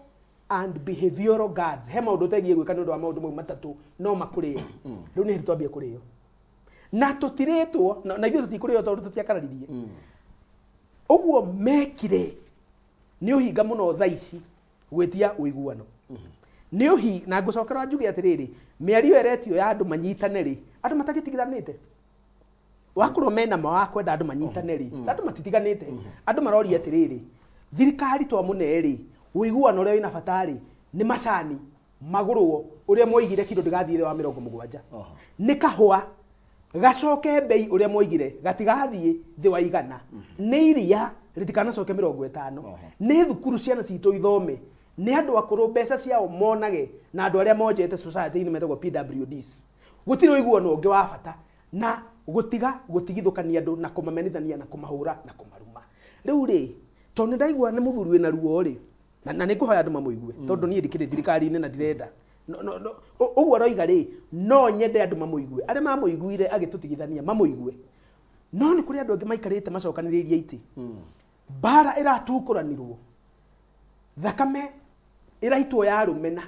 B: and behavioral guards. He maũndũ ũtegiĩ gwĩka nĩ ũndũ wa maũndũ mau matatũ no makũrĩe. Rĩu nĩ hĩndĩ twambie kũrĩo na tũtirĩtwo na ithuĩ tũtikũrĩo tondũ tũtiakararirie ũguo mekire. Nĩ ũhinga mũno thaa ici gwĩtia ũiguano, nĩ ũhi na ngũcokera njuge atĩrĩrĩ, mĩario ĩretio ya andũ manyitane rĩ, andũ matagĩtiganĩte, wakorwo mena ma wa kwenda andũ manyitane rĩ, andũ matitiganĩte. Andũ maroria atĩrĩrĩ, thirikari twamũne rĩ, ũiguano ũrĩa wĩna bata rĩ nĩ macani magũrwo ũrĩa mwoigire kiro ndĩgathiĩ thĩ wa 70, nĩ kahũa gacoke mbei ũrĩa mwoigire gatigathiĩ thĩ wa 100, nĩ iria rĩtikanacoke 50, nĩ thukuru ciana citũ ithome, nĩ andũ akũrũ mbeca ciao monage, na andũ arĩa monjete society-inĩ metagwo PWDs. Gũtirĩ ũiguano ũngĩ wa bata na gũtiga gũtigithũkania andũ na kũmamenithania na kũmahũra na kũmaruma. Rĩu rĩ, tondũ nĩ ndaigua nĩ mũthuri wĩna ruo rĩ, na nĩ ngũhoya andũ mamũigue, tondũ niĩ ndikĩrĩ thirikari-inĩ na ndirenda no, ũguo aroiga rĩ, no nyende andũ mamũigue, arĩa mamũiguire agĩtũtigithania mamũigue. No nĩ kũrĩ andũ angĩ maikarĩte macokanĩrĩirie itĩ, mbara ĩratukũranirwo, thakame ĩraitwo ya rũmena,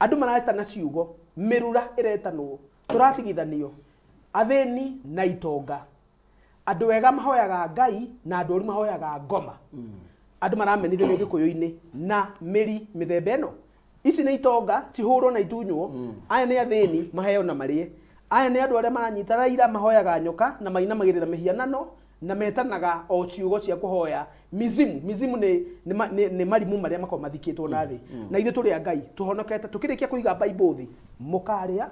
B: andũ maretana ciugo, mĩrura ĩretanwo, tũratigithanio athĩni na itonga, andũ ega mahoyaga Ngai na andũ oru mahoyaga ngoma, andũ maramenithanio Gĩkũyũ-inĩ na mĩri mĩthemba ĩno. Ici nĩ itonga cihũrwo na itunywo, aya nĩ athĩni maheo na marĩe, aya nĩ andũ arĩa maranyita Raila mahoyaga nyoka na mainamagĩrĩra mĩhianano na metanaga o ciugo cia kũhoya mizimu. Mizimu nĩ marimũ marĩa makoragwo mathikĩtwo na thĩ, na ithuĩ tũrĩ a Ngai tũhonokete tũkĩrĩkia kũiga Bible thĩ. Mũkarĩa,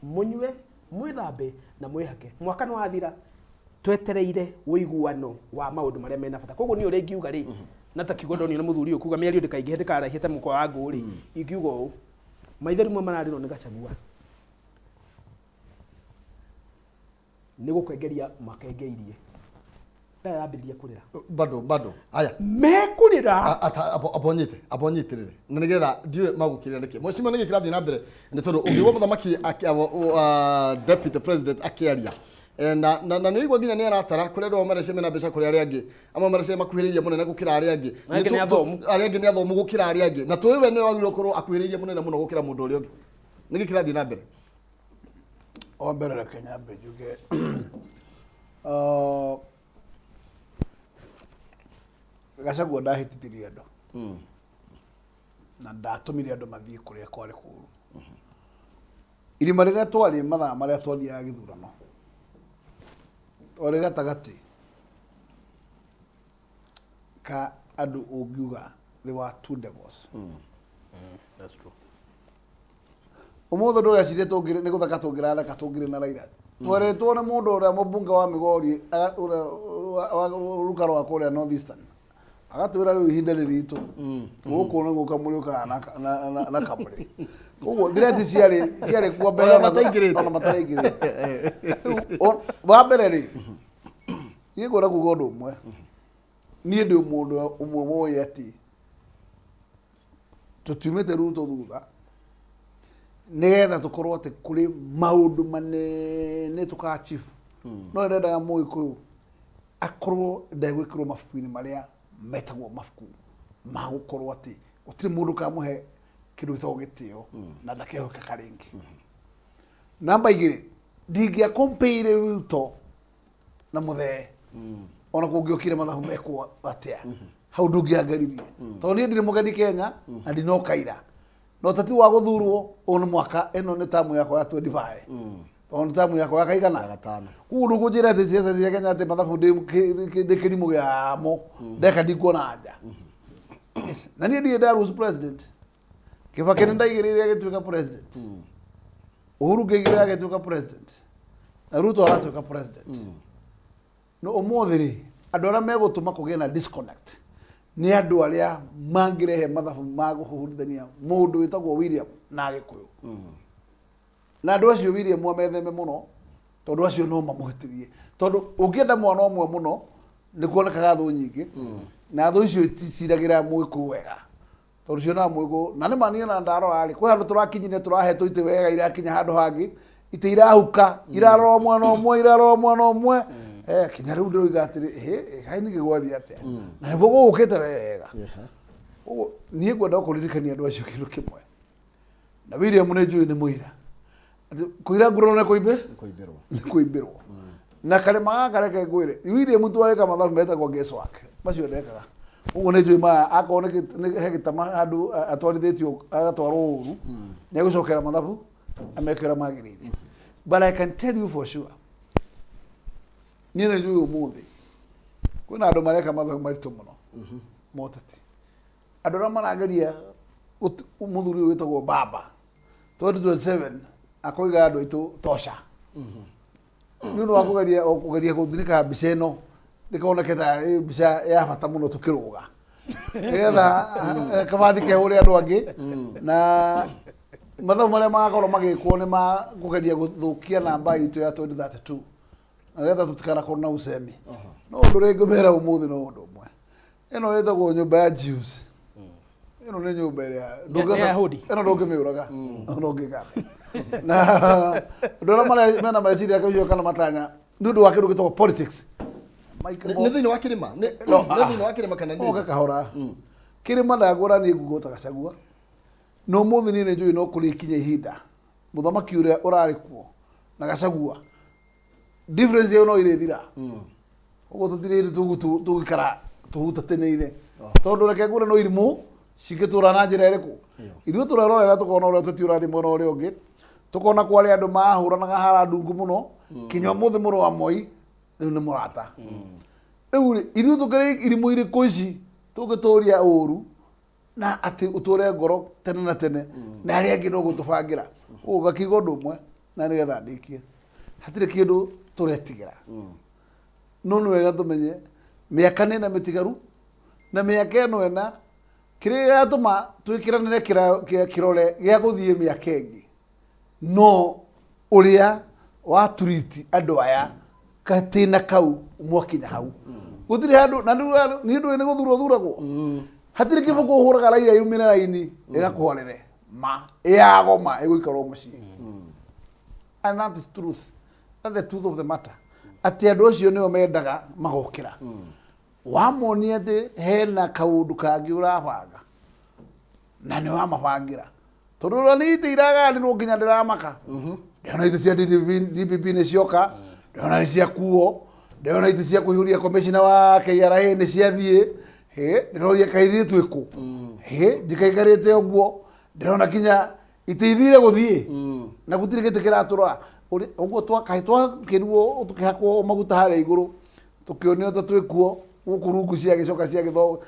B: mũnyue, mwĩthambe na mwĩhake. Mwaka nĩ wathira twetereire ũiguano wa maũndũ marĩa mena bata. Koguo niĩ ũrĩa ingiuga rĩ, na ta kiugo ndonio nĩ mũthuri ũyũ kuga mĩario ndĩkaingĩhe ndĩkaraihe ta mũkwa wa ngũ rĩ, ingiuga ũũ. Maithori mwe mararĩrwo nĩ Gachagua nĩ gũkengeria makengeirie, ndarĩ arambĩrĩria kũrĩra.
A: Bado bado aya.
B: Mekũrĩra.
A: Abonyite abonyitĩrĩre na nĩgetha ndiũĩ magũkĩrĩra nĩkĩ. Mheshimiwa, nĩkĩ kĩrathiĩ na mbere? Nĩ tondũ ũngĩigua mũthamaki deputy president akĩaria, na nĩ ũigua nginya nĩ aratara kũrĩ andũ amwe marecia mena mbeca, kũrĩ arĩa angĩ amwe marecia makuhĩrĩirie mũnene gũkĩra arĩa angĩ.
B: Arĩa angĩ nĩ athomu.
A: Arĩa angĩ nĩ athomu gũkĩra arĩa angĩ, na tũĩ we nĩwe wagĩrĩirwo gũkorwo akuhĩrĩirie mũnene mũno gũkĩra mũndũ ũrĩa ũngĩ. Nĩkĩ kĩrathiĩ na mbere?
C: Wa mbere, reke nyambe njuge Gachagua ndahĩtithirie andũ na ndatũmire andũ mathiĩ kũrĩa kwarĩ kũũru. Irima rĩrĩa twarĩ mathaa marĩa twathiaga gĩthurano, twarĩ gatagatĩ ka andũ ũngiuga they were two devils.
B: That's true.
C: Ũmũthĩ ndũreciria tũngĩrĩ nĩ gũtheka tũngĩratheka tũngĩrĩ na Raila. Twerĩtwo nĩ mũndũ ũrĩa mũmbunge wa Migori, ũrĩa wa ruka rwa kũrĩa North Eastern, agatwĩra rĩu ihinda nĩ ritũ, gũkũ nĩ gũka mũrĩũkaga na kamũrĩ. Koguo thireti ciarĩ kuo mbere
A: Ona mataingĩrĩte.
C: Ona mataraingĩrĩte. Rĩu, wa mbere rĩ, niĩ ngwenda kuga ũndũ ũmwe. Niĩ ndĩ mũndũ ũmwe woĩ atĩ tũtiumĩte Ruto thutha nĩgetha tũkorwo atĩ kũrĩ maũndũ manene tũka-achieve. No nĩndendaga Mũgĩkũyũ akorwo ndegwĩkĩrwo mabuku-inĩ marĩa metagwo mabuku ma gũkorwo atĩ gũtirĩ mũndũ ũkamũhe kĩndũ gĩtagwo gĩtĩo na ndakehokeka rĩngĩ. Namba igĩrĩ, ndingĩa compare Ruto na Mũthee ona kũngĩokire mathabu mekwo atĩa, hau ndũngĩangeririe, tondũ niĩ ndirĩ mũgeni Kenya na ndinoka ira na ũteti wa gũthurwo ũyũ nĩ mwaka, ĩno nĩ tamu yakwa ya 25, tondũ nĩ tamu yakwa ya kaigana.
A: Ya gatano.
C: Koguo ndũkũnjĩra atĩ ciaca cia Kenya atĩ mathabu ndĩ kĩrimũ gĩamo ndeka ndikuona anja. Yes. Na niĩ ndirĩ nda lose president. Kibaki nĩ ndaigĩrĩire agĩtuĩka president, Uhuru ngĩigĩrĩra agĩtuĩka president, na Ruto aratuĩka president. No ũmũthĩ rĩ, andũ arĩa megũtũma kũgĩe na disconnect nĩ andũ arĩa mangĩrehe mathabu ma kũhũrithania mũndũ wĩtagwo William na Agĩkũyũ, na andũ acio William ametheme mũno, tondũ acio no mamũhĩtĩrie, tondũ ũngĩenda mwana ũmwe mũno nĩ kuonekaga thũ nyingĩ, na thũ icio iticiragĩra Mũgĩkũyũ wega, tondũ cionaga Mũgĩkũyũ. Na nĩ ma niĩ na ndarora rĩ, kwĩ handũ tũrakinyire tũrahetwo itĩ wega, irakinya handũ hangĩ itĩ irahuka, irarora mwena ũmwe, irarora mwena ũmwe. Kinya rĩu ndĩroiga atĩrĩ, ĩhĩ kaĩ ningĩ gwathiĩ atĩa? Na nĩguo gũgũkĩte wega. Ũguo niĩ ngwenda kũririkania andũ acio kĩndũ kĩmwe, na William nĩ njũĩ nĩ mũira atĩ kũira nguraro nĩ kũimbe
A: kũimbĩrwo.
C: Nĩ kũimbĩrwo. Na karĩma gaka, reke ngwĩre, William twagĩka mathabu metagwo guesswork macio ndekaga. Ũguo nĩ njũĩ maya, akorwo nĩ he gĩtama handũ atwarithĩtio agatwarwo ũru, nĩ egũcokera mathabu amekĩra magĩrĩire. But I can tell you for sure, niĩ nĩ njũĩ ũmũthĩ kwĩna andũ mareka mathabu maritũ mũno moteti, andũ arĩa marageria mũthuri ũyũ wĩtagwo Baba 2027 akoiga andũ aitũ tosha, nĩ ũndũ wa kũgeria o kũgeria gũthinĩka mbica ĩno ndĩkoneke ta ĩ mbica ya bata mũno tũkĩrũga, nĩgetha kabathi kehũre andũ angĩ. Na mathabu marĩa magakorwo magĩkwo nĩ ma kũgeria gũthũkia namba itũ ya 2032, na nĩgetha tũtikanakorwo na usemi. No ũndũ ũrĩa ingĩmera ũmũthĩ no ũndũ ũmwe, ĩno ĩtagwo nyũmba ya Jews. Ĩno nĩ nyũmba ĩrĩa
B: Nĩ Ayahudi.
C: Ĩno ndũngĩmĩũraga ona ũngĩka atĩa. Na andũ arĩa mena meciria kahiũ kana matanya nĩ ũndũ wa kĩndũ gĩtagwo politics.
A: Nĩ thĩinĩ wa kĩrĩma?
C: No,
A: Nĩ thĩinĩ wa kĩrĩma kana nĩ
C: oke
A: nja?
C: Kahora kĩrĩma ndangũra niĩ nguga ta Gachagua. No ũmũthĩ niĩ nĩ njũĩ no kũrĩ ikinya ihinda mũthamaki ũrĩa ũrarĩ kuo na Gachagua difference ĩyo no ĩrĩthira. Ũguo tũtirĩ hĩndĩ tũgũikara tũhutatĩnĩire, tondũ reke ngwĩre, no irimũ cingĩtũra na njĩra ĩrĩkũ? Ithuĩ tũrerorera tũkona ũrĩa ũteti ũrathiĩ mwena ũrĩa ũngĩ, tũkona kwarĩ andũ mahũranaga hara ndungu mũno, kinya ũmũthĩ mũrũ wa Moi rĩu nĩ mũrata. Rĩu rĩ, ithuĩ tũkĩrĩ irimũ irĩkũ ici tũngĩtũria ũru na atĩ ũtũre ngoro tene na tene na arĩa angĩ no gũtũbangĩra? Ũguo ngakiuga ũndũ ũmwe na nĩgetha ndĩkie, hatirĩ kĩndũ tũretigĩra, no nĩ wega tũmenye mĩaka nĩ ĩna mĩtigaru, na mĩaka ĩno ĩna. Kĩrĩa gĩatũma twĩkĩranĩre kĩrore gĩa gũthiĩ mĩaka ĩngĩ no ũrĩa waturiti andũ aya gatĩna kau mwakinya hau gũtirĩ handũ na rĩu niĩ ndũĩ nĩ gũthurwo thuragwo hatirĩ kĩbũkũ ũhũraga raia yumĩre raini ĩgakũhorere ma yagoma ĩgũikara o mũciĩ. And that is truth, that's the truth of the matter, atĩ andũ acio nĩo mendaga magokĩra. Wamonia atĩ hena kaũndũ kangĩ ũrabanga na nĩ wamabangĩra, tondũ ũrĩa nĩ itĩ iraganĩrwo nginya ndĩramaka. Ndĩrona itĩ cia DDP DPP nĩ cioka, ndĩrona nĩ ciakuo, ndĩrona itĩ cia kũihũria commissioner wa KRA nĩ ciathiĩ. Hĩ, ndĩroria kaĩ ithuĩ twĩ kũ? Hĩ, njikaikarĩte ũguo ndĩrona kinya itĩ ithire gũthiĩ na gũtirĩ gĩtĩ kĩratũrora. Ũguo twakaĩ twakĩrwo tũkĩhakwo maguta harĩa igũrũ, tũkĩonio ta twĩ kuo gũkũ rungu ciagĩcoka ciagĩtho.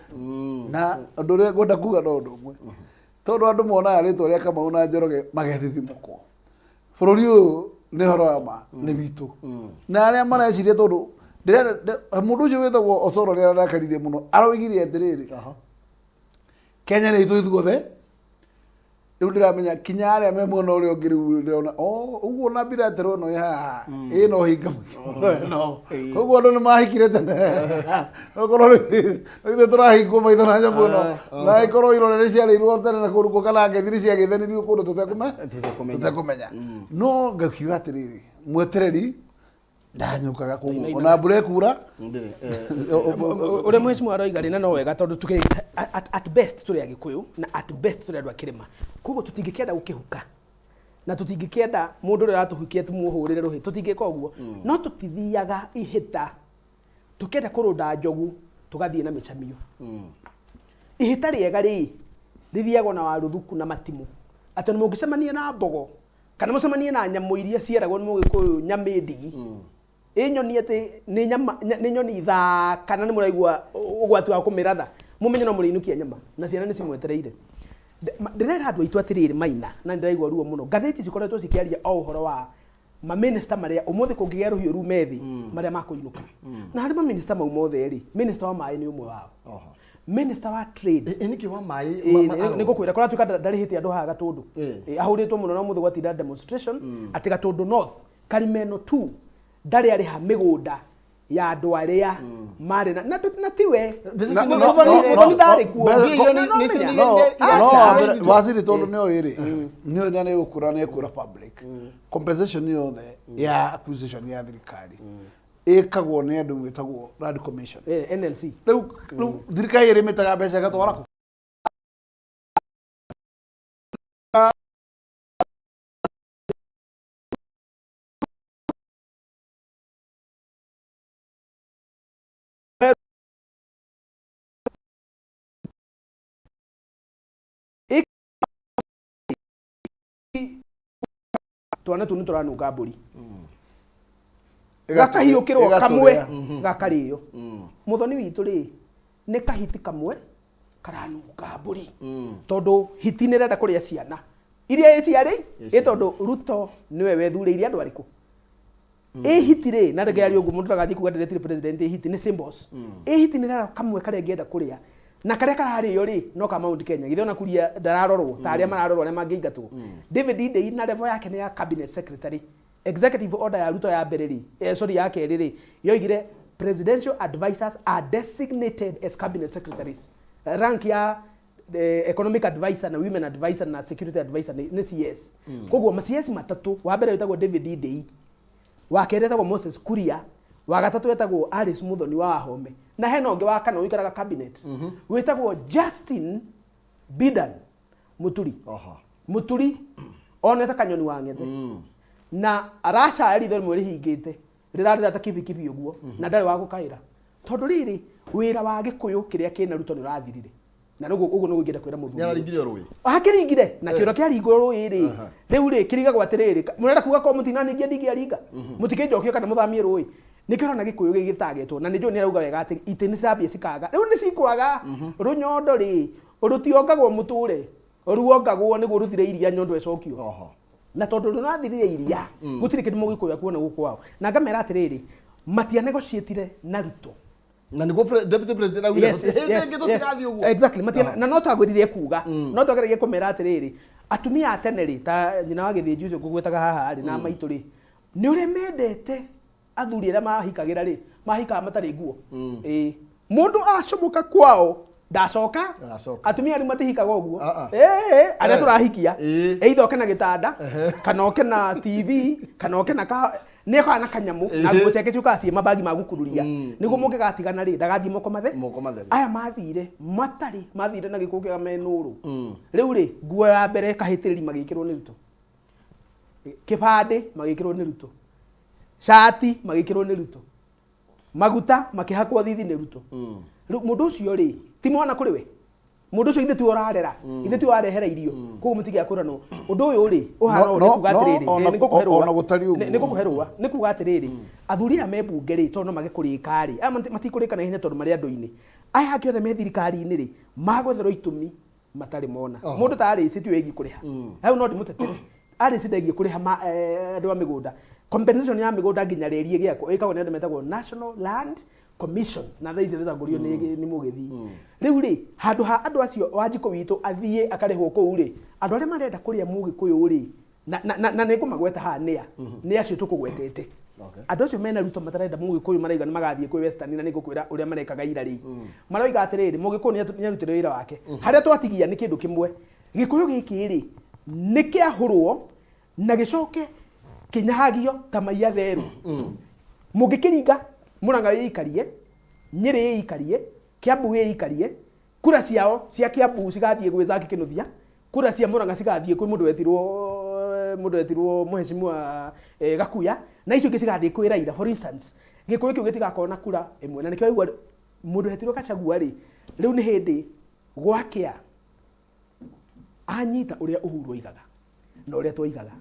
C: Na ũndũ ũrĩa ngwenda kuga no ũndũ ũmwe, tondũ andũ monaga rĩtwa rĩa Kamau na Njoroge magethithimũkwo. Bũrũri ũyũ nĩ ũhoro wa ma nĩ witũ na arĩa mareciria, tondũ mũndũ ũcio wĩtagwo Osoro rĩrĩa arakaririe mũno aroigire atĩrĩrĩ, Kenya nĩ itũ ithuothe. Rĩu ndĩramenya kinya arĩa me mwena ũrĩa ũngĩ, rĩu ndĩrona o ũguo na bilateral ĩno ĩ haha ĩna ũhinga mũingĩ mũno ĩno. Koguo andũ nĩ mahikire tene, okorwo rĩu ithuĩ tũrahingwo maitho na nyamũ ĩno, na ĩkorwo irore nĩ ciarĩirwo tene na kũndũ kana ngethi nĩ ciagĩthanirio kũndũ tũtekũmenya. No ngakiuga atĩrĩrĩ, mwetereri ndanyũkaga, koguo ona mbura ĩkura.
B: Ũrĩa mheshimiwa aroiga rĩ, na no wega, tondũ tuge at best tũrĩ Agĩkũyũ na at best tũrĩ andũ a kĩrĩma, koguo tũtingĩkĩenda gũkĩhuka na tũtingĩkĩenda mũndũ ũrĩa ũratũhukia tũmũhũrĩre rũhĩ, tũtingĩka ũguo. No tũtithiaga ihĩta tũkĩenda kũrũnda njogu tũgathiĩ na mĩcamio. Ihĩta rĩega rĩ rĩthiagwo na waruthuku na matimũ, atĩ mũngĩcemania na mbogo kana mũcemanie na nyamũ iria cieragwo nĩ Mũgĩkũyũ nyamĩndigi, ĩ nyoni atĩ nĩ nyama nĩ nyoni thaka na nĩ mũraigua ũgwati wa kũmĩratha, mũmenye no mũrĩinũkia nyama na ciana nĩ cimwetereire. Ndĩrera andũ aitũ atĩrĩrĩ, Maina, na nĩndĩraigua ruo mũno, ngathĩti cikoretwo cikĩaria o ũhoro wa mamĩnĩsta marĩa ũmũthĩ kũngĩgĩa rũhiũ rume thĩ marĩa makũinũka. Na harĩ mamĩnĩsta mau mothe rĩ, minista wa maĩ nĩ ũmwe wao, minista wa trade.
A: Ĩ nĩkĩ wa maĩ?
B: Ĩ, nĩ ngũkwĩra kũratuĩka ndarĩhĩte andũ haha Gatũndũ. Ĩ, ahũrĩtwo mũno na ũmũthĩ gwatinda demonstration atĩ Gatũndũ North Karimeno 2 ndarĩ arĩha mĩgũnda ya andũ arĩa marĩ na tiwe.
A: Mbeca
C: Na-
A: icio
C: no-
B: Mũthoni ndarĩ kuo.
C: mbeca-
B: Na no menya.
C: No
B: Aca.
C: waziri, tondũ nĩ oĩ rĩ, nĩ oĩ na nĩ gũkũra nĩ ekũra public compensation yothe ya acquisition ya thirikari ĩkagwo nĩ andũ mwĩtagwo Land Commission.
B: Eh, NLC.
C: Rĩu thirikari ĩrĩmĩtaga mbeca ĩgatwara kũ?
B: Twana tu nĩ tũranunga mbũri, gakahiũkĩrwo kamwe gakarĩo. Mũthoni witũ rĩ, nĩ kahiti kamwe karanunga mbũri, tondũ hiti nĩ ĩrenda kũrĩa ciana iria ĩciarĩ ĩ, tondũ Ruto nĩwe wethurĩire andũ arĩkũ. Ĩ hiti rĩ, na reke arie ũguo, mũndũ ndagathiĩ kuga ndĩretire president. Ĩ hiti nĩ symbols. Ĩ hiti nĩ rara kamwe karĩa ĩngĩenda kũrĩa, na karĩa kararĩo rĩ, no ka Mount Kenya. Githĩ ona kuria ndararorwo ta arĩa mararorwo arĩa mangĩingatwo? David Ndei na level yake nĩ ya cabinet secretary. Executive order ya Ruto ya mbere rĩ, sorry, ya kerĩ rĩ, yoigire presidential advisors are designated as cabinet secretaries. Rank ya economic advisor na women advisor na security advisor nĩ CS. Koguo ma CS matatũ, wa mbere wĩtagwo David Ndei, wa kerĩ etagwo Moses Kuria, wa gatatũ etagwo Alice Muthoni wa Wahome, na hena ũngĩ wa kana ũikaraga cabinet wĩtagwo Justin Bidan Muturi. Muturi onete kanyoni wa ng'ethe na aracaya ritho rĩmwe rĩhingĩte rĩrarĩra ta kibikibi ũguo, na ndarĩ wa gũkaĩra, tondũ rĩrĩ wĩra wa Gĩkũyũ kĩrĩa kĩna Ruto nĩ ũrathirire. Na rĩu ũguo nĩguo ingĩenda kwĩra mũthuri.
A: Nĩararingire rũĩ.
B: Akĩringire na kĩũra kĩaringwo rũĩ rĩ, rĩu rĩ kĩringagwo atĩrĩrĩ, mũrenda kuga ko mũtinaningĩa ndingĩaringa, mũtikĩnjokio kana mũthamie rũĩ? Nĩkĩo ũrona Gĩkũyũ gĩgĩtagetwo, na nĩnjũĩ nĩarauga wega atĩ itĩ nĩ cirambia cikaga, rĩu nĩ cikwaga. Rũnyondo rĩ, rũtiongagwo mũtũre, ruongagwo nĩguo rũthire iria, nyondo ĩcokio. Na tondũ rũrathirire iria, gũtirĩ kĩndũ Mũgĩkũyũ akuona gũkũ kwao. Na ngamera atĩrĩrĩ, matianegotiatire na Ruto.
A: Na nĩguo deputy president augire gũtirĩ hĩndĩ ĩngĩ tũtigathiĩ ũguo.
B: Exactly, matiana na no twagwĩrire kuga, no twageragia kũmera atĩrĩrĩ, atumia a tene rĩ, ta nyina wa gĩthĩnji ũcio ngũgwetaga haha rĩ, na maitũ rĩ, nĩ ũrĩa mendete athuri arĩa mahikagĩra rĩ, mahikaga matarĩ nguo. Ĩĩ. Mũndũ acomũka kwao ndacoka.
A: Ndacoka.
B: Atumia rĩu matihikaga ũguo.
A: Ah, ah.
B: Ĩĩ, arĩa
A: Eh.
B: tũrahikia,
A: Ĩĩ.
B: either oke na gĩtanda, kana oke na TV, kana oke na ka nĩ akoya na kanyamũ na nguo ciake ciũkaga ciĩ mabagi ma gũkururia, nĩguo mũngĩgatigana rĩ, ndagathiĩ moko mathe
A: Moko matheri.
B: Aya mathire matarĩ, mathire na gĩkũ kĩa menũrũ. Rĩu rĩ, nguo ya mbere kahĩtĩrĩri magĩkĩrwo nĩ Ruto, kĩbandĩ magĩkĩrwo nĩ Ruto, cati magĩkĩrwo nĩ Ruto, maguta makĩhakwo thithi nĩ Ruto. Rĩu mũndũ ũcio rĩ, ti mwana kũrĩ we? Mũndũ ũcio ithe tiwe ũrarera, ithe tiwe ũrarehera irio, koguo mũtigĩa kwĩranwo ũndũ ũyũ rĩ ũhana ũũ.
C: No,
B: Nĩ kuga
C: no,
B: atĩrĩrĩ, nĩ ngũkũhe rũa.
C: Ona gũtariĩ ũguo.
B: Nĩ ngũkũhe rũa, nĩ kuga atĩrĩrĩ, athuri aya me mbunge rĩ, tondũ no mage kũrĩka rĩ, aya matikũrĩka na ihenya tondũ marĩ andũ-inĩ. Aya angĩ othe me thirikari-inĩ rĩ, magwetherwo itũmi matarĩ mona. Mũndũ ta Alice tiwe wĩgiĩ kũrĩha hau, no ndĩmũtetere. Alice ndegiĩ kũrĩha andũ a mĩgũnda, compensation ya mĩgũnda nginya rĩri ĩgĩakwo ĩkagwo nĩ andũ metagwo National Land Commission, na thaa ici ĩracagũrio nĩ mũgĩthii. Rĩu rĩ, handũ ha andũ acio Wanjikũ witũ athiĩ akarĩhwo kũu rĩ, andũ arĩa marenda kũrĩa mũgĩkũyũ rĩ, na nĩ ngũmagweta haha nĩa, nĩ acio tũkũgwetete. Andũ acio mena Ruto matarenda mũgĩkũyũ marauga nĩ magathiĩ kwĩ Western, na nĩ ngũkwĩra ũrĩa marekaga ira rĩ, maroiga atĩrĩrĩ, mũgĩkũyũ nĩ arutire wĩra wake, harĩa twatigia nĩ kĩndũ kĩmwe. Gĩkũyũ gĩkĩ rĩ, nĩ kĩahũrwo na gĩcoke kĩnyahagio ta mai atherũ. Mũngĩkĩringa Mũrang'a wĩikarie, Nyĩrĩ ĩikarie, Kĩambu gĩikarie, kura ciao cia Kĩambu cigathiĩ gwĩ Zack Kĩnuthia, kura cia Mũrang'a cigathiĩ kwĩ mũndũ wetirwo mũhecimiwa Gakuya, na icio ingĩ cigathiĩ kwĩ Raila. For instance, Gĩkũyũ kĩu gĩtigakorwo na kura ĩmwe, na nĩkĩo waigua mũndũ wetirwo Gachagua rĩ, rĩu nĩ hĩndĩ gwakĩa anyita ũrĩa Uhuru oigaga na ũrĩa twoigaga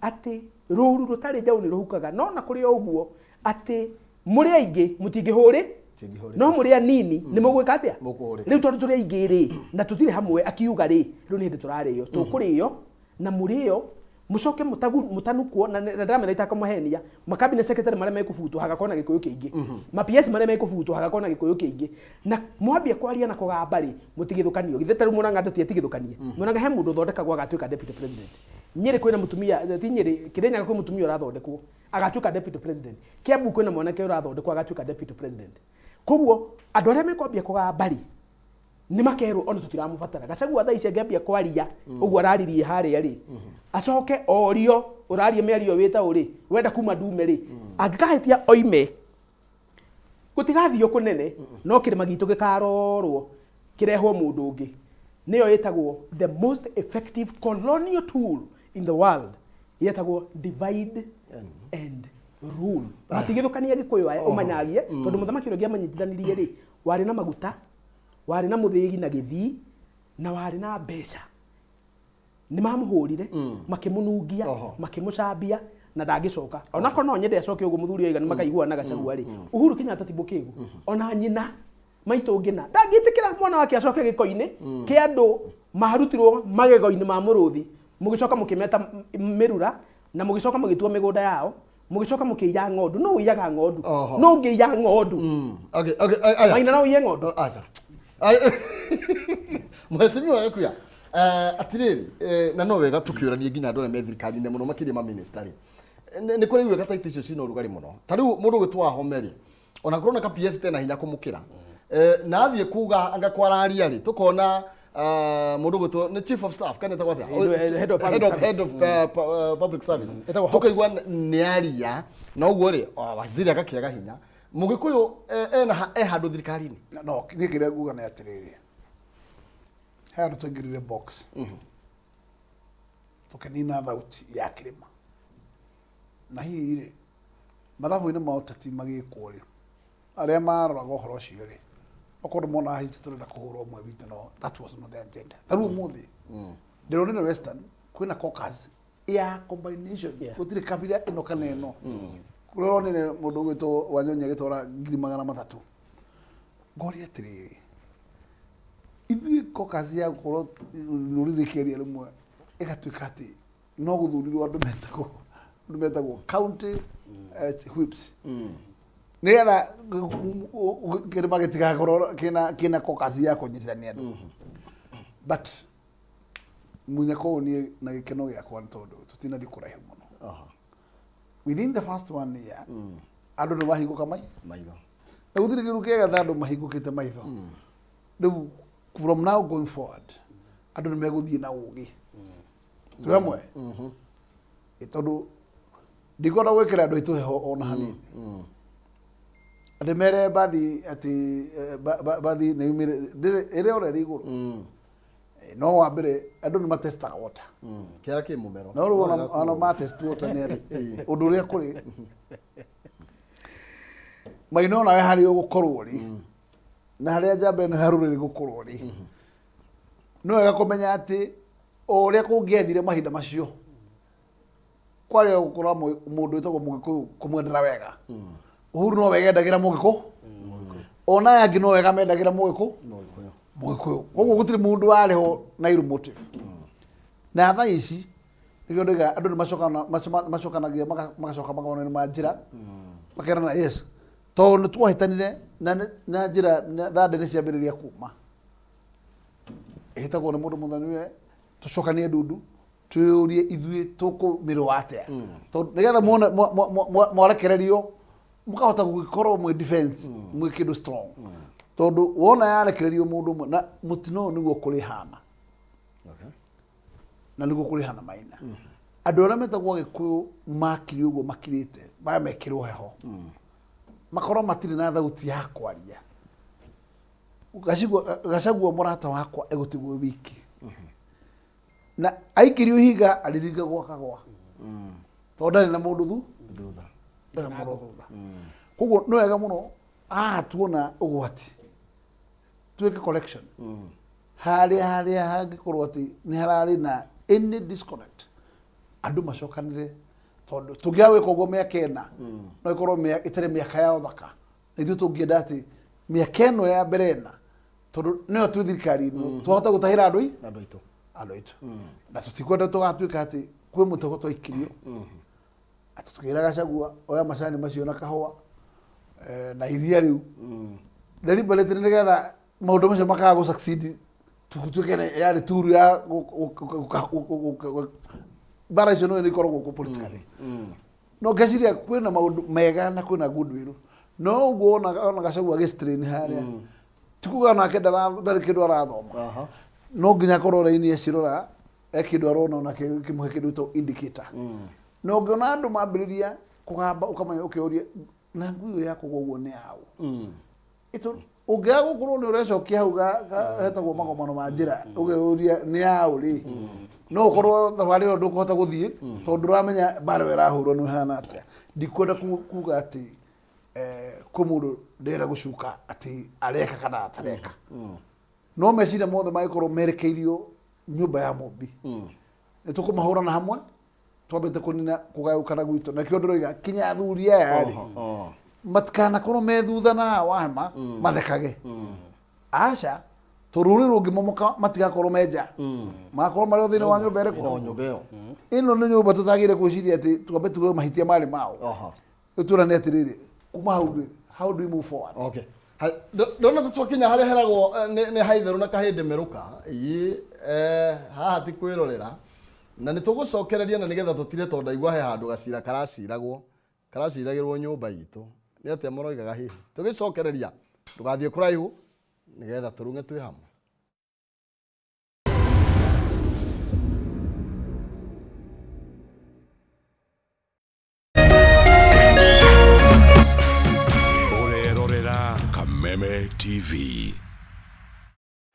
B: atĩ rũru rũtarĩ njaũ nĩ rũhukaga. No na kũrĩ o ũguo, atĩ mũrĩ aingĩ mũtingĩhũrĩ, no mũrĩ anini nĩ mũgwĩka atĩa?
A: Mũkũhũrĩka.
B: Rĩu tondũ tũrĩ aingĩ rĩ, na tũtirĩ hamwe, akiuga rĩ, rĩu nĩ hĩndĩ tũrarĩo, tũkũrĩo na mũrĩo mũcoke mũtanukwo na ndĩramera itakũmahenia, macabinet secretary marĩa mekũbutwo hagakorwo na Gĩkũyũ kĩingĩ, ma PS marĩa mekũbutwo hagakorwo na Gĩkũyũ kĩingĩ, na mwambia kwaria na kũgamba rĩ, mũtigithũkanio. Githĩ ta rĩu Mũrang'a tũtiatigithũkanie? Mũrang'a he mũndũ ũthondekagwo agatuĩka deputy president. Nyĩrĩ kwĩna mũtumia, ti Nyĩrĩ, Kĩrĩnyaga kwĩ mũtumia ũrathondekwo agatuĩka deputy president. Kĩambu kwĩna mwanake ũrathondekwo agatuĩka deputy president. Koguo andũ arĩa mekwambia kũgamba rĩ, nĩ makerwo ona tũtiramũbatara. Gachagua thaa ici angĩambia kwaria ũguo araririe harĩa rĩ, acoke orio ũraria mĩario wĩ ta ũrĩ wenda kuma ndume rĩ, angĩkahĩtia oime, gũtigathiĩ kũnene, no kĩrĩma gitũ gĩkarorwo kĩrehwo mũndũ ũngĩ. Nĩyo ĩtagwo the most effective colonial tool in the world, yetagwo divide and rule. Matigĩthũkania Gĩkũyũ aya, ũmanyagie, tondũ mũthamaki ũrĩa ũngĩamanyitithanirie rĩ, warĩ na maguta, warĩ na mũthĩgi na gĩthii, na warĩ na mbeca. Nĩ mamũhũrire, makĩmũnungia, makĩmũcambia, na ndangĩcoka. Onakorwo no nyende acoke ũguo mũthuri oiga nĩ makaiguana na Gachagua rĩ, Uhuru Kenyatta ti mũkĩgu. Ona nyina maitũ ngĩna ndangĩtĩkĩra mwana wake acoke gĩko-inĩ kĩa andũ marutirwo magego-inĩ ma mũrũthi, mũgĩcoka mũkĩmeta mĩrura, na mũgĩcoka mũgĩtua mĩgũnda yao, mũgĩcoka mũkĩiya ng'ondu. No ũiyaga ng'ondu? No ũngĩiya ng'ondu?
A: Okay, aya.
B: Maina, no ũiye ng'ondu?
A: Aca. Mheshimiwa Gakuya, atirĩrĩ, na no wega tũkĩũranie nginya andũ arĩa me thirikari-inĩ mũno makĩria ma minister rĩ, nĩ kũrĩ igweta ta itĩ icio ciĩna ũrugarĩ mũno. Ta rĩu mũndũ ũgwĩtwo Wahome rĩ, ona korwo na ka PS tena hinya kũmũkĩra, na athiĩ kuga anga kwararia rĩ, tũkona mũndũ ũgwĩtwo nĩ chief of staff kana etagwo atĩa?
B: Head of public
A: head of,
B: service.
A: Head of public service.
B: Etagwo Hawks.
A: Tũkaigua nĩ aria na ũguo rĩ, waziri agakĩaga hinya. Mũgĩkũyũ ena e handũ thirikari-inĩ?
C: No niĩ kĩrĩa nguga nĩ atĩrĩrĩ, he handũ twaingĩrire box tũkĩnina thauti ya kĩrĩma, na hihi rĩ, mathabu-inĩ ma ũteti magĩkwo rĩ, arĩa maroraga ũhoro ũcio rĩ, okorwo monaga hihi tũrenda kũhũra ũmwe witũ, no that was not the agenda. Ta rĩu ũmũthĩ ndĩronire Western kwĩna caucus ya combination, gũtirĩ kabira ĩno kana ĩno. Kũrĩa ũronire mũndũ ũgwĩtwo Wanyonyi agĩtwara 300,000. Ngoria atĩrĩrĩ, ithuĩ caucus ya gũkorwo rũrĩrĩ kĩaria rĩmwe ĩgatuĩka atĩ no gũthurirwo andũ metagwo county whips. Nĩgetha kĩrĩma gĩtigakorwo kĩna kĩna caucus ya kũnyitithania andũ. But munyaka ũyũ niĩ na gĩkeno gĩakwa nĩ tondũ tũtinathiĩ kũraihu mũno. Within the first one year, andũ nĩ mahingũka mai
A: maitho.
C: Na gũtirĩ kĩndũ kĩega ta andũ mahingũkĩte maitho. Rĩu from now going forward, andũ nĩ megũthiĩ na ũgĩ. Twĩ hamwe? Ĩ, tondũ ndikwenda gwĩkĩra andũ aitũ heho ona hanini. Atĩ mere mbathi atĩ mbathi nĩ yumire ĩrĩ already igũrũ. No wa mbere andũ nĩ matestaga water.
A: Kĩara kĩ mũmero.
C: No rĩu ona ma test water nĩ atĩ ũndũ ũrĩa kũrĩ maina onawe harĩa ũgũkorwo rĩ na harĩa njamba ĩno ya rũrĩrĩ gũkorwo rĩ, no wega kũmenya atĩ o ũrĩa kũngĩathire mahinda macio kwarĩ o gũkorwo mũndũ wĩtagwo Mũgĩkũyũ kũmwendera wega. Uhuru no wega endagĩra Mũgĩkũ, ona aya angĩ no wega mendagĩra Mũgĩkũ Mũgĩkũyũ. Koguo gũtirĩ mũndũ warĩ ho na ill motive. Na thaa ici nĩkĩo ndauga andũ nĩ macokanagia magacoka magomano ma njĩra makerana yes, tondũ nĩ twahĩtanire na njĩra thande nĩ ciambĩrĩria kuma ĩhĩtagwo nĩ mũndũ mũthoniwe. Tũcokanie ndundu twĩyũrie ithuĩ tũkũmĩrũa atĩa, tondũ nĩgetha muone mwarekererio mũkahota gũgĩkorwo mwĩ defense mwĩ kĩndũ strong, tondũ wona yarekererio mũndũ ũmwe na mũtino ũyũ nĩguo kũrĩhana na nĩguo kũrĩhana maina. Andũ arĩa metagwo Agĩkũyũ makire ũguo makirĩte maya mekĩrwo heho makorwo matirĩ na thauti ya kwaria. Gachagua mũrata wakwa egũtigwo wiki na aikĩrio ihiga arĩringagwo akagwa tondũ ndarĩ na mũndũ
A: thutha,
C: ndarĩ na mũndũ thutha. Koguo nĩ wega mũno haha tuona ũgwati twĩke correction harĩa harĩa hangĩkorwo atĩ nĩ hararĩ na any disconnect, andũ macokanĩre, tondũ tũngĩaga gwĩka ũguo mĩaka 4 no ĩkorwo ĩtarĩ mĩaka ya ũthaka. Na ithuĩ tũngĩenda atĩ mĩaka ĩno ya mbere 4, tondũ nĩyo twĩ thirikari-inĩ, twahota gũtahĩra andũ
A: andũ aitũ,
C: andũ aitũ, na tũtikwenda tũgatuĩka atĩ kwĩ mũtego twaikirio atĩ tũkĩra Gachagua oya macani macio na kahũa na iria rĩu deliberately nĩgetha maũndũ macio makaga gũ succeed, tutuĩke yarĩ turu ya mbara icio nĩ ikoragwo kuo politically. No ngeciria kwĩna maũndũ mega na kwĩna goodwill, no ũguo ona Gachagua agĩ-strain harĩa ti kuga nake ndarĩ kĩndũ arathoma. No nginya akorwo raini ecirora e kĩndũ arona onake kĩmũhe kĩndũ gĩtagwo indicator. Na ũngĩona andũ mambĩrĩria kũgamba ũkamenya ũkĩũria na ngui ĩyo yakũgwa ũguo nĩ yaũ. Ĩtũ ũngĩaga gũkorwo nĩ ũrecokia hau hetagwo magomano ma njĩra ũkeyũria nĩ yaũ rĩ, no ũkorwo thabarĩ ĩyo ndũkũhota gũthiĩ tondũ ndũramenya mbara ĩyo ĩrahũrwo nĩ ĩhana atĩa. Ndikwenda kuga atĩ kwĩ mũndũ ndĩrenda gũcuka atĩ areka kana atareka, no meciria mothe magĩkorwo merekeirio nyũmba ya mũmbi nĩ tũkũmahũrana hamwe twambĩte kũnina kũgayũkana gwitũ. Nakĩo ndĩroiga kinya athuri aya rĩ matikanakorwo me thutha na haha wa hema mathekage, aca, tondũ rũrĩrĩ rũngĩmomoka matigakorwo me nja, magakorwo marĩ o thĩinĩ wa nyũmba ĩrĩkũ?
A: O nyũmba ĩyo.
C: Ĩno nĩ nyũmba tũtagĩrĩire gwĩciria atĩ twambe tuge mahĩtia marĩ mao. Rĩu tũrane atĩrĩrĩ, kuma hau rĩ, how do we move forward?
A: Okay. Ndona ta twakinya harĩa heragwo nĩ haitherũ na kahĩndĩ merũka ii haha ti kwĩrorera na nĩ tũgũcokereria na nĩgetha tũtire, tondũ ndaigua he handũ gacira karaciragwo karaciragĩrwo nyũmba itũ nĩ atĩa mũroigaga. Hihi tũgĩcokereria ndũgathiĩ kũraihu nĩgetha tũrung'e twĩ hamwe.
D: Ũrerorera Kameme TV.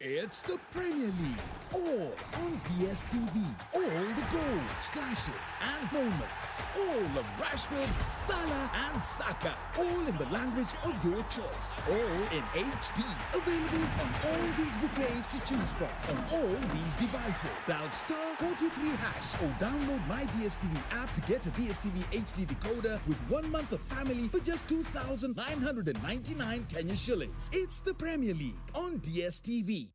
K: It's the Premier League, all on DSTV. All the goals, clashes, and moments. All of Rashford, Salah, and Saka. All in the language of your choice. All in HD. Available on all these bouquets to choose from. On all these devices. Dial star 423 hash or download my DSTV app to get a DSTV HD decoder with 1 month of family for just 2,999 Kenya shillings. It's the Premier League on DSTV.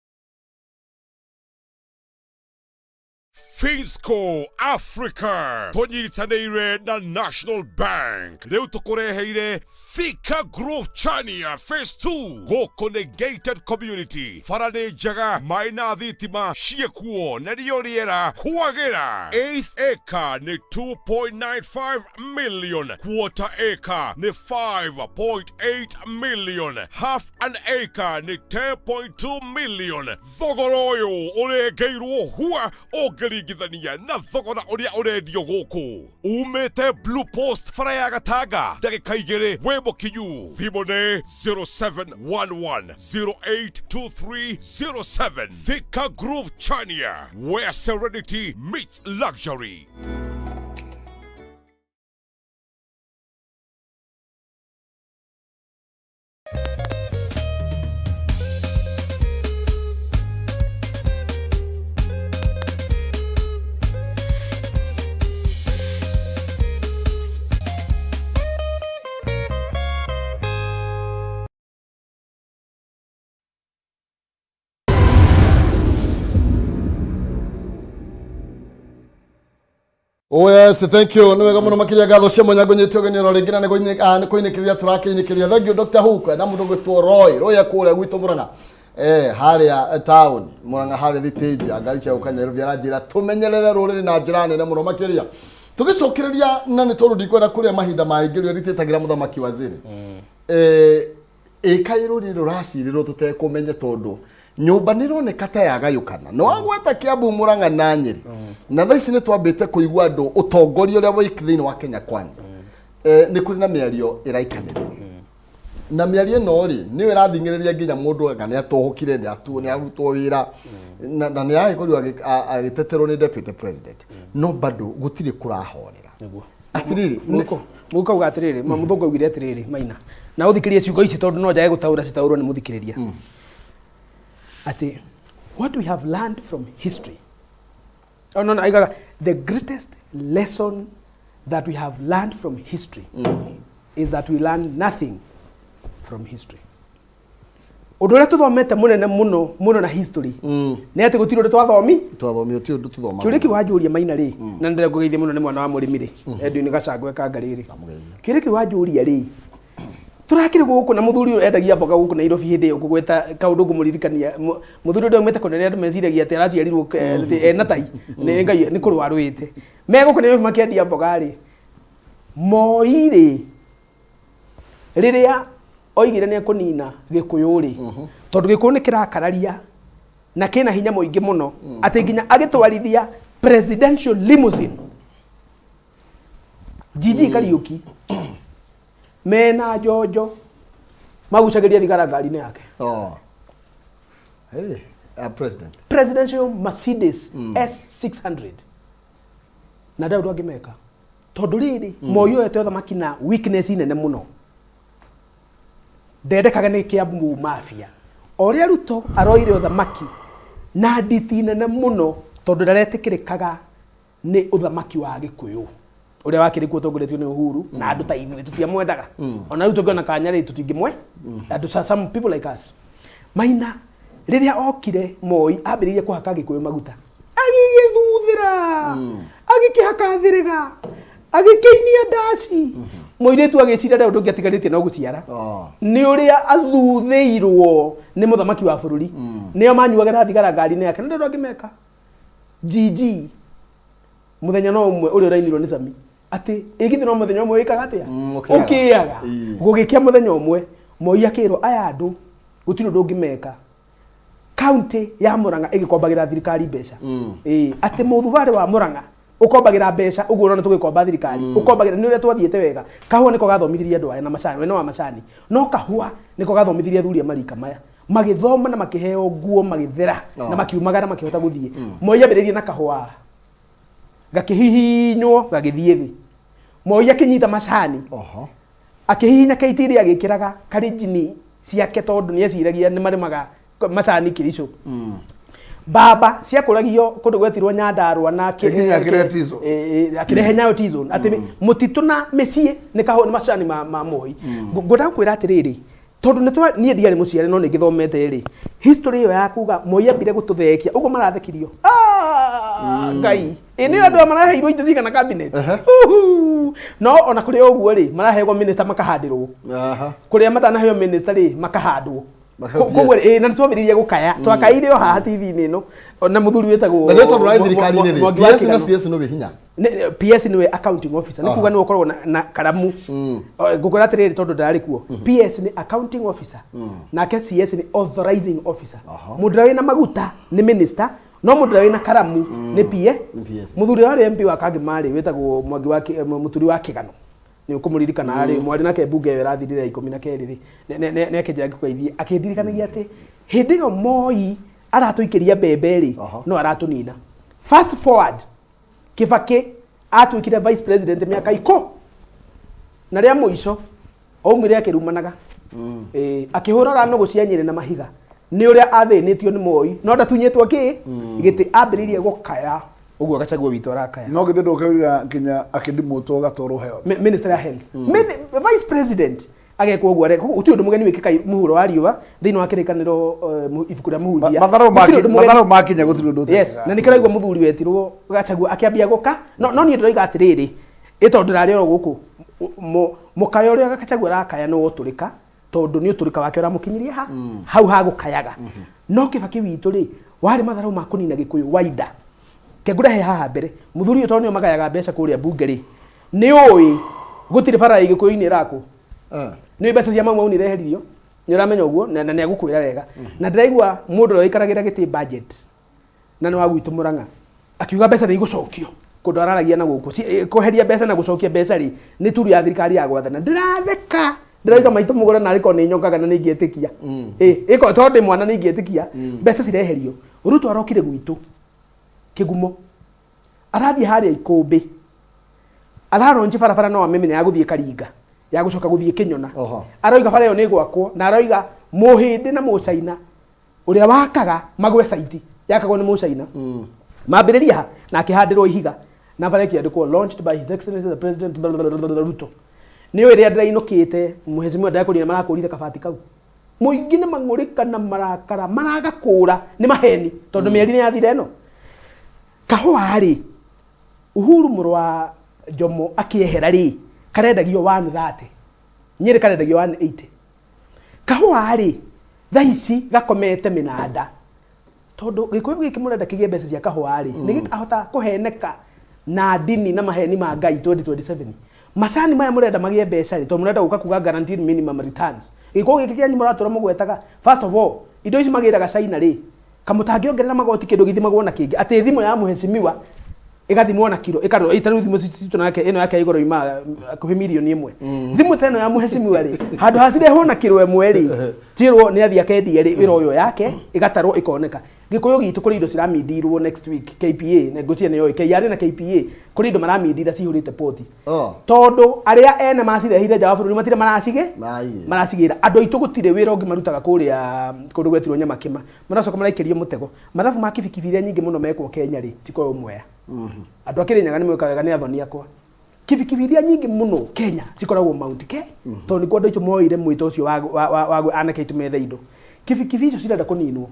D: Finsco Africa tũnyitanĩire na National Bank rĩu tũkũreheire Thika Grove Chania Phase 2 gũkũ nĩ gated community bara nĩ njega maĩ na thitima ciĩkuo na rĩo rĩera kwagĩra eighth acre nĩ 2.95 million quarter acre nĩ 5.8 million half an acre nĩ 10.2 million thogora ũyũ ũrengeirwo hua ũngĩringithania na thogora ũrĩa ũrendio gũkũ umĩte Blue Post bara ya Gatanga ndagĩka igĩrĩ wĩ mũkinyu thimũ nĩ 0711082307 Thika Groove Chania where serenity meets luxury.
A: Oh yes, thank you. Nĩ wega mũno makĩria ngatho cia mwanya ngũnyite ũgeni oro rĩngĩ na nĩ kũinĩkĩria tũrakĩinĩkĩria. Thank you Dr. Hook na mũndũ gwĩtwo Roy. Roy akũrĩa gwitũ Mũrang'a. Eh, harĩa town Mũrang'a harĩa thitĩnji ya ngari cia gũka Nairobi aranjĩra tũmenyerere rũrĩrĩ na njĩra nene mũno makĩria. Tũgĩcokereria na nĩ tondũ ndikwenda kũrĩa mahinda maingĩ rĩrĩa ritĩtagĩra mũthamaki waziri. Eh, ĩkaĩ rũrĩrĩ rũracirĩrwo tũtekũmenya tondũ nyũmba nĩ ĩroneka ta yagayũkana nĩ wagweta Kiambu Murang'a na Nyĩrĩ na thaa ici nĩ twambĩte kũigua andũ ũtongoria ũrĩa wĩ thĩinĩ wa Kenya Kwanza. Eh, nĩ kũrĩ na mĩario ĩraikanĩrio na mĩario ĩno rĩ nĩyo ĩrathing'ĩrĩria nginya mũndũ anga nĩ atohokire nĩ atuo nĩ arutwo wĩra na nĩ agĩkorirwo agĩteterwo nĩ deputy president no bado gũtirĩ kũrahorera.
B: Nĩguo.
A: Atirĩrĩ
B: Mũko mũko auga atĩrĩrĩ ma mũthũngũ augire atĩrĩrĩ maina na ũthikĩrĩrie ciugo ici tondũ no njage gũtaũra citaũrwo nĩ mũthikĩrĩria atĩ what we have learned from history oh, no, no, aigaga the greatest lesson that we have learned from history is that we learn nothing from history. Ũndũ ũrĩa tũthomete mũnene mũno mũno na history nĩ atĩ gũtirĩ ũndũ twathomi
A: Twathomio ti ũndũ tũthomaga.
B: Kĩũria kĩu wanjũria maina rĩ, na nĩndĩrenda kũgeithia mũno nĩ mwana wa mũrĩmi rĩ, Edwin Gacangwe Kanga rĩrĩ, kĩũria kĩu wanjũria rĩ, tũrakĩrĩ gũkũ na mũthuri ũyũ endagia mboga gũkũ Nairobi hĩndĩ ĩyo ngũgweta kaũndũ ngũmũririkania mũthuri ũrĩa aumĩte kũnene andũ meciragia atĩ araciarirwo ena tai nĩ Ngai nĩ kũrũa arũĩte me gũkũ Nairobi makĩendia mboga rĩ, Moi rĩ, rĩrĩa oigire nĩ ekũnina Gĩkũyũ rĩ, tondũ Gĩkũyũ nĩ kĩrakararia na kĩna hinya mũingĩ mũno atĩ nginya agĩtwarithia presidential limousine Gigi Kariuki mena njonjo magucagĩria thigara ngari-inĩ yake.
A: Oh. Hey, president.
B: Presidential Mercedes S600 na ndarĩ ũndũ angĩmeka tondũ rĩrĩ Moi oete ũthamaki na weakness nene mũno ndendekaga nĩ Kiambu mafia o ũrĩa Ruto aroire ũthamaki na nditi nene mũno tondũ ndaretĩkĩrĩkaga nĩ ũthamaki wa Gĩkũyũ ũrĩa wakĩrĩ kuo ũtongoretio nĩ Uhuru na andũ ta ithuĩ tũtiamwendaga ona rĩu tũngĩona kanya rĩ tũtingĩmwe andũ some people like us Maina rĩrĩa okire Moi ambĩrĩirie kũhaka Gĩkũyũ maguta agĩgĩthuthĩra agĩkĩhaka thĩrĩga agĩkĩinia ndaci mũirĩtu agĩciria ndarĩ ũndũ ũngĩ atigarĩtie no gũciara.
A: Oh.
B: Nĩ ũrĩa athuthĩirwo nĩ mũthamaki wa bũrũri nĩo manyuagĩra thigara ngari-inĩ yake na ndarĩ ũndũ angĩmeka. GG mũthenya no ũmwe ũrĩa ũrainirwo nĩ Sami atĩ ĩ githĩ no mũthenya ũmwe wĩkaga atĩa
A: ũkĩaga.
B: Ũkĩaga.
A: Ii.
B: Gũgĩkĩa mũthenya ũmwe Moi akĩrwo aya andũ gũtirĩ ũndũ ũngĩmeka kaunti ya Murang'a ĩgĩkombagĩra thirikari mbeca. Ĩĩ, atĩ mũthubarĩ wa Murang'a ũkombagĩra mbeca ũguo ũrona tũgĩkomba thirikari ũkombagĩra nĩ ũrĩa twathiĩte wega kahũa nĩko gathomithirie andũ aya na macani wene wa macani no kahũa nĩko gathomithirie athuri a marika maya magĩthoma na makĩheo nguo magĩthera na makiumagara makĩhota gũthiĩ. Moi ambĩrĩirie na kahũa gakĩhihinywo gagĩthiĩ thĩ Moi akĩnyita macani akĩhihinya KT agĩkĩraga karinjini ciake tondũ nĩ eciragia nĩ marĩmaga macani Kericho. Mbamba ciakũragio kũndũ gwetirwo Nyandarua na
C: Nginya akĩrehe T-zone.
B: Akĩrehe Nyayo T-zone atĩ mũtitũ na mĩciĩ nĩ kahũa nĩ macani ma Moi. Ngwendaga gũkwĩra atĩrĩrĩ tondũ nĩ twa niĩ ndiarĩ mũciare no nĩ ngĩthomete rĩ history ĩyo ya kuga Moi ambire gũtũthekia ũguo marathekirio. Ngai ĩ nĩ andũ aya maraheirwo itĩ cigana cabinet. Uhu. No ona kũrĩ o ũguo rĩ, maraheagwo minister makahandĩrwo. Kũrĩa matanaheo minister rĩ, makahandwo.
A: Makaheo
B: Koguo
A: PS.
B: ĩ na nĩtwambĩrĩirie gũkaya. Twakaire o haha TV-inĩ ĩno na mũthuri wĩtagwo
A: Na tondũ ũrarĩ thirikari-inĩ rĩ,
B: Mwangi wa
A: PS na
B: Kĩgano.
A: CS no wĩ hinya.
B: PS nĩwe accounting officer, nĩ kuga nĩwe ũkoragwo na karamu. Ngũkwĩra atĩrĩrĩ, tondũ ndararĩ kuo, PS nĩ accounting officer, nake CS nĩ authorizing officer. Mũndũ ũrĩa wĩna maguta nĩ minister, no mũndũ ũrĩa wĩna karamu nĩ PA.
A: Nĩ PS.
B: Mũthuri ũrĩa warĩ MP wa Kangĩmarĩ wĩtagwo Mwangi wa Mũturi wa Kĩgano, nĩ ũkũmũririkana rĩ, mwarĩ nake mbunge ĩyo ĩrathirire ya 12 rĩ, nĩ akĩnjĩra ngũgeithie, akĩndirikanagia atĩ hĩndĩ ĩyo Moi aratũikĩria mbembe rĩ, no aratũnina. Fast forward, Kibaki atuĩkire vice president mĩaka ikũ na rĩa mũico aumire akĩrumanaga. Akĩhũraga nũgũ cia Nyĩrĩ na mahiga nĩ ũrĩa athĩnĩtio nĩ Moi, no ndatunyĩtwo kĩ gĩtĩ, ambĩrĩirie gũkaya ũguo Gachagua witũ arakaya.
C: No githĩ ndũkauga nginya akĩndimũtwo gatwarwo health?
B: Minister ya health. Vice president agekwo ũguo areka. Gũtirĩ ũndũ mũgeni wĩkĩka mũhuro wa riũa thĩinĩ wa kĩrĩkanĩro, ibuku rĩa Mũhunjia.
C: Matharũ
B: Gũtirĩ ũndũ mũgeni.
C: Matharũ makinya gũtirĩ ũndũ.
B: Yes, na nĩkĩo raigua mũthuri wetirwo Gachagua akĩambia gũka, no niĩ ndĩroiga atĩrĩrĩ, ĩ tondũ ndĩrarĩ oro gũkũ, mũkayo ũrĩa Gachagua arakaya nĩ wotũrĩka, tondũ nĩ ũtũrĩka wake ũramũkinyirie ha hau hagũkayaga. No Kĩbakĩ witũ rĩ, warĩ matharau ma kũnina Gĩkũyũ waida kengũrehe haha mbere. Mũthuri ũyũ tondũ nĩo magayaga mbeca kũrĩa mbunge rĩ, nĩ ũĩ gũtirĩ bara ya Gĩkũyũ-inĩ ĩrakwo? Nĩ mbeca cia Mau Mau nĩ ireheririo, nĩ ũramenya ũguo, na nĩ agũkwĩra wega. Na ndĩraigua mũndũ ũrĩa ũikaragĩra gĩtĩ budget na nĩ wa gwitũ Mũrang'a akiuga mbeca nĩ igũcokio kũndũ araragia na gũkũ. Kweheria mbeca na gũcokia mbeca rĩ, nĩ turu ya thirikari ya gwathana. Ndĩratheka, ndĩrauga maitũ mũgũra narĩ korwo nĩ nyongaga na nĩ ingĩtĩkia. Ĩ tondũ ndĩ mwana nĩ ingĩtĩkia mbeca cireherio. Ruto arokire gwitũ Kĩgumo, arathiĩ harĩa Ikũmbĩ, araronji barabara, no amĩmenya ya gũthiĩ Karinga, ya gũcoka gũthiĩ Kĩnyona. Aroiga bara ĩyo nĩ ĩgwakwo, na aroiga Mũhĩndĩ na Mũcaina ũrĩa wakaga magwe saiti yakagwo nĩ Mũcaina. Mambĩrĩria ha na akĩhandĩrwo ihiga na bara ĩkĩandĩkwo "Launched by His Excellency the President blah, blah, blah, blah, Ruto". Nĩ ũĩ rĩrĩa ndĩrainũkĩte, mheshimiwa, ndĩrakũrire marakũrire kabati kau, mũingĩ nĩ mang'ũrĩka na marakara maraga kũra nĩ maheni, tondũ mĩeri nĩ yathira. Ĩno kahũa rĩ, Uhuru mũrũ wa Jomo akĩehera rĩ, karendagio 130, Nyĩrĩ karendagio 180. Kahũa rĩ, thaa ici gakomete mĩnanda, tondũ Gĩkũyũ gĩkĩ mũrenda kĩgĩe mbeca cia kahũa rĩ, nĩ gĩkahota kũheneka na ndini na maheni ma Ngai 2027. Macani maya mũrenda magĩe mbeca rĩ, tondũ mũrenda gũka kuga guaranteed minimum returns, Gĩkũyũ gĩkĩ kĩanyu mũratũra mũgwetaga. First of all, indo ici magĩraga China rĩ, kamũtangĩongerera magoti kĩndũ gĩthimagwo na kĩngĩ, atĩ thimũ ya mheshimiwa ĩgathimwo na kiro, ĩkarorwo ĩ tarĩu thimũ citũ nake ĩno yake ya igũrũ yumaga hakuhĩ mirioni 1. Thimũ ta ĩno ya mheshimiwa rĩ, handũ ha cirehwo na kiro 1 rĩ, cirwo nĩ athiĩ akendie rĩ, ĩroywo yake ĩgatarwo ĩkoneka. Gĩkũyũ gitũ kũrĩ indo ciramindirwo next week KPA, na ngwĩciria nĩyo KRA na KPA, kũrĩ indo maramindira cihũrĩte poti, tondũ arĩa ene macirehire nja wa bũrũri matirĩ maracige.
A: Maiye.
B: Maracigĩra andũ aitũ, gũtirĩ wĩra ũngĩ marutaga kũrĩa kũndũ gwetirwo Nyamakĩma. Maracoka maraikĩrio mũtego mathabu ma kibikibi iria nyingĩ mũno mekwo Kenya rĩ, cikorwo Mwea. Andũ a Kĩrĩnyaga nĩ mwĩka wega, nĩ athoni akwa. Kibikibi iria nyingĩ mũno Kenya cikoragwo Mount Ke, tondũ nĩkuo andũ aitũ moire mwĩto ũcio wa anake aitũ methe indo. Kibikibi icio cirenda kũninwo,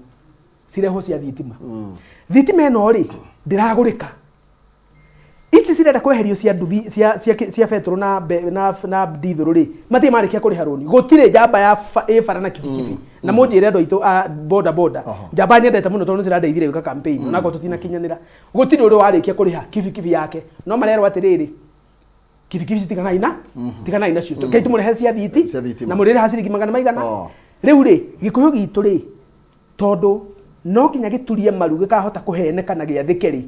B: cirehwo cia thitima. Thitima ĩno rĩ, ndĩragũrĩka. Ici cirenda kweherio cia nduthi cia betũrũ na ndithũrũ rĩ, matirĩ marĩkia kũrĩha rũni. Gũtirĩ njamba ya ĩ bara na kibikibi, na mũnjĩre andũ aitũ a boda boda, njamba nyendete mũno tondũ nĩcirandeithirie gwĩka campaign, onakorwo tũtinakinyanĩra, gũtirĩ ũrĩ warĩkia kũrĩha kibikibi yake. No marerwo atĩrĩrĩ, kibikibi ici tiganai na tiganai nacio, kei tũmũrehe cia thiti.
A: Cia thitima.
B: Na mũrĩrĩha ciringi magana maigana. Rĩu rĩ, Gĩkũyũ gitũ rĩ, tondũ no nginya gĩturie maru gĩkahota kũheneka na gĩathĩke rĩ,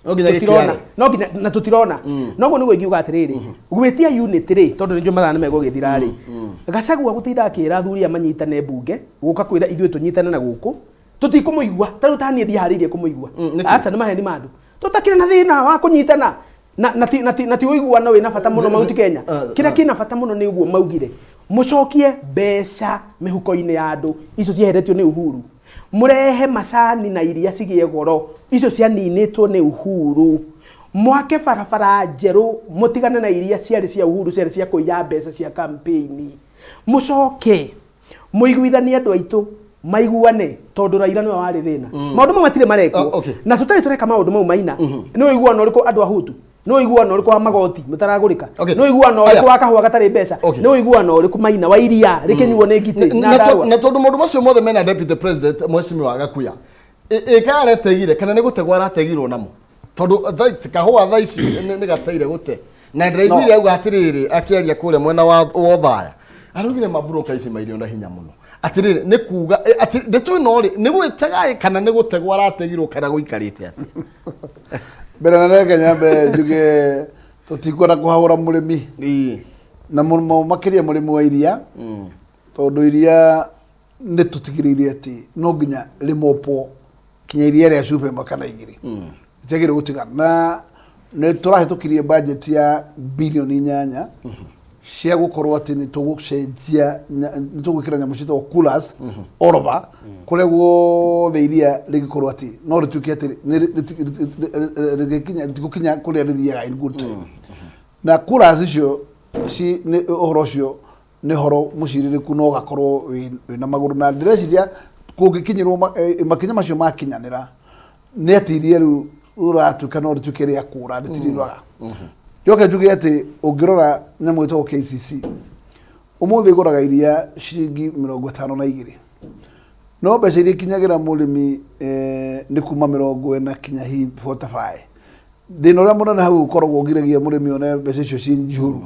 A: No nginya
B: tũtirona
A: gĩkĩare.
B: No nginya na tũtirona. Noguo nĩguo ingiuga atĩrĩrĩ, gwĩtia unit rĩ, tondũ nĩ njũĩ mathaa nĩ megũgĩthira rĩ, Gachagua gũtinda akĩra athuri aya manyitane mbunge, gũka kwĩra ithuĩ tũnyitane na gũkũ tũtikũmũigua. Ta rĩu ta niĩ ndiharĩirie kũmũigua.
A: Nĩkĩ?
B: Aca, nĩ maheni ma andũ, tũtakĩrĩ na thĩna wa kũnyitana na ti ũiguano wĩna bata mũno Mount Kenya. Kĩrĩa kĩna bata mũno nĩ ũguo maugire, mũcokie mbeca mĩhuko-inĩ ya andũ icio cieheretio nĩ Uhuru, mũrehe macani na iria cigĩe goro icio cianinĩtwo nĩ Uhuru, mwake barabara njerũ, mũtigane na iria ciarĩ cia Uhuru, ciarĩ cia kũiya mbeca cia campaign, mũcoke mũiguithanie andũ aitũ. Maiguane tondũ Raila nĩwe warĩ thĩna. Maũndũ mau matirĩ marekwo.
A: Ah, okay.
B: Na tũtarĩ tũreka maũndũ mau maina. Nĩ ũiguano ũrĩkũ andũ a Hutu? Nĩ ũiguano ũrĩkũ wa magoti mũtaragũrĩka?
A: Okay.
B: Nĩ ũiguano
A: Aya.
B: ũrĩkũ wa kahũa gatarĩ mbeca?
A: Okay.
B: Nĩ ũiguano ũrĩkũ maina wa iria rĩkĩnyuo nĩ ngitĩ na
A: Na
B: ndarũa?
A: na tondũ maũndũ macio mothe mena deputy president mheshimiwa Gakuya, ĩka aretegire kana nĩ gũtegwo arategirwo namo, tondũ kahũa thaa ici nĩ gateire gũte, na ndĩraiguire auga atĩrĩrĩ akĩaria kũrĩa mwena wa Othaya, araugire maburoka ici mairio na hinya mũno, atĩrĩrĩ nĩ kuga atĩ ndeto ĩno rĩ, nĩ gwĩtega ĩ kana nĩ gũtegwo arategirwo kana gũikarĩte atĩ?
C: Mbere na reke nyambe njuge tũtikwenda kũhahũra mũrĩmi na mũno makĩria mũrĩmi wa iria, tondũ iria nĩ tũtigĩrĩire atĩ no nginya rĩmopwo kinya iria rĩa cuba ĩmwe kana igĩrĩ rĩtiagĩrĩire gũtigana, na nĩ tũrahĩtũkirie budget ya bilioni 8 cia gũkorwo atĩ nĩ tũgũcenjia nĩ tũgwĩkĩra nyamũ ciĩtagwo coolers all over kũrĩa guothe iria rĩngĩkorwo atĩ no rĩtuĩke atĩ rĩgĩkinya rĩtigũkinya kũrĩa rĩthiaga in good time. Na coolers icio nĩ ũhoro ũcio nĩ ũhoro mũcirĩrĩku na ũgakorwo wĩna magũrũ, na ndĩreciria kũngĩkinyĩrwo makinya macio makinyanĩra nĩ atĩ iria rĩu ũratuĩka no rĩtuĩke rĩa kũra rĩtirĩrwaga. Njoke njuge atĩ ũngĩrora nyamũ ĩtagwo KCC ũmũthĩ ĩgũraga iria ciringi 52, no mbeca iria ikinyagĩra mũrĩmi nĩ kuma 40 kinya hihi 45. Thĩna ũrĩa mũnene hau ũkoragwo ũgiragia mũrĩmi one mbeca icio ciĩ njihũru,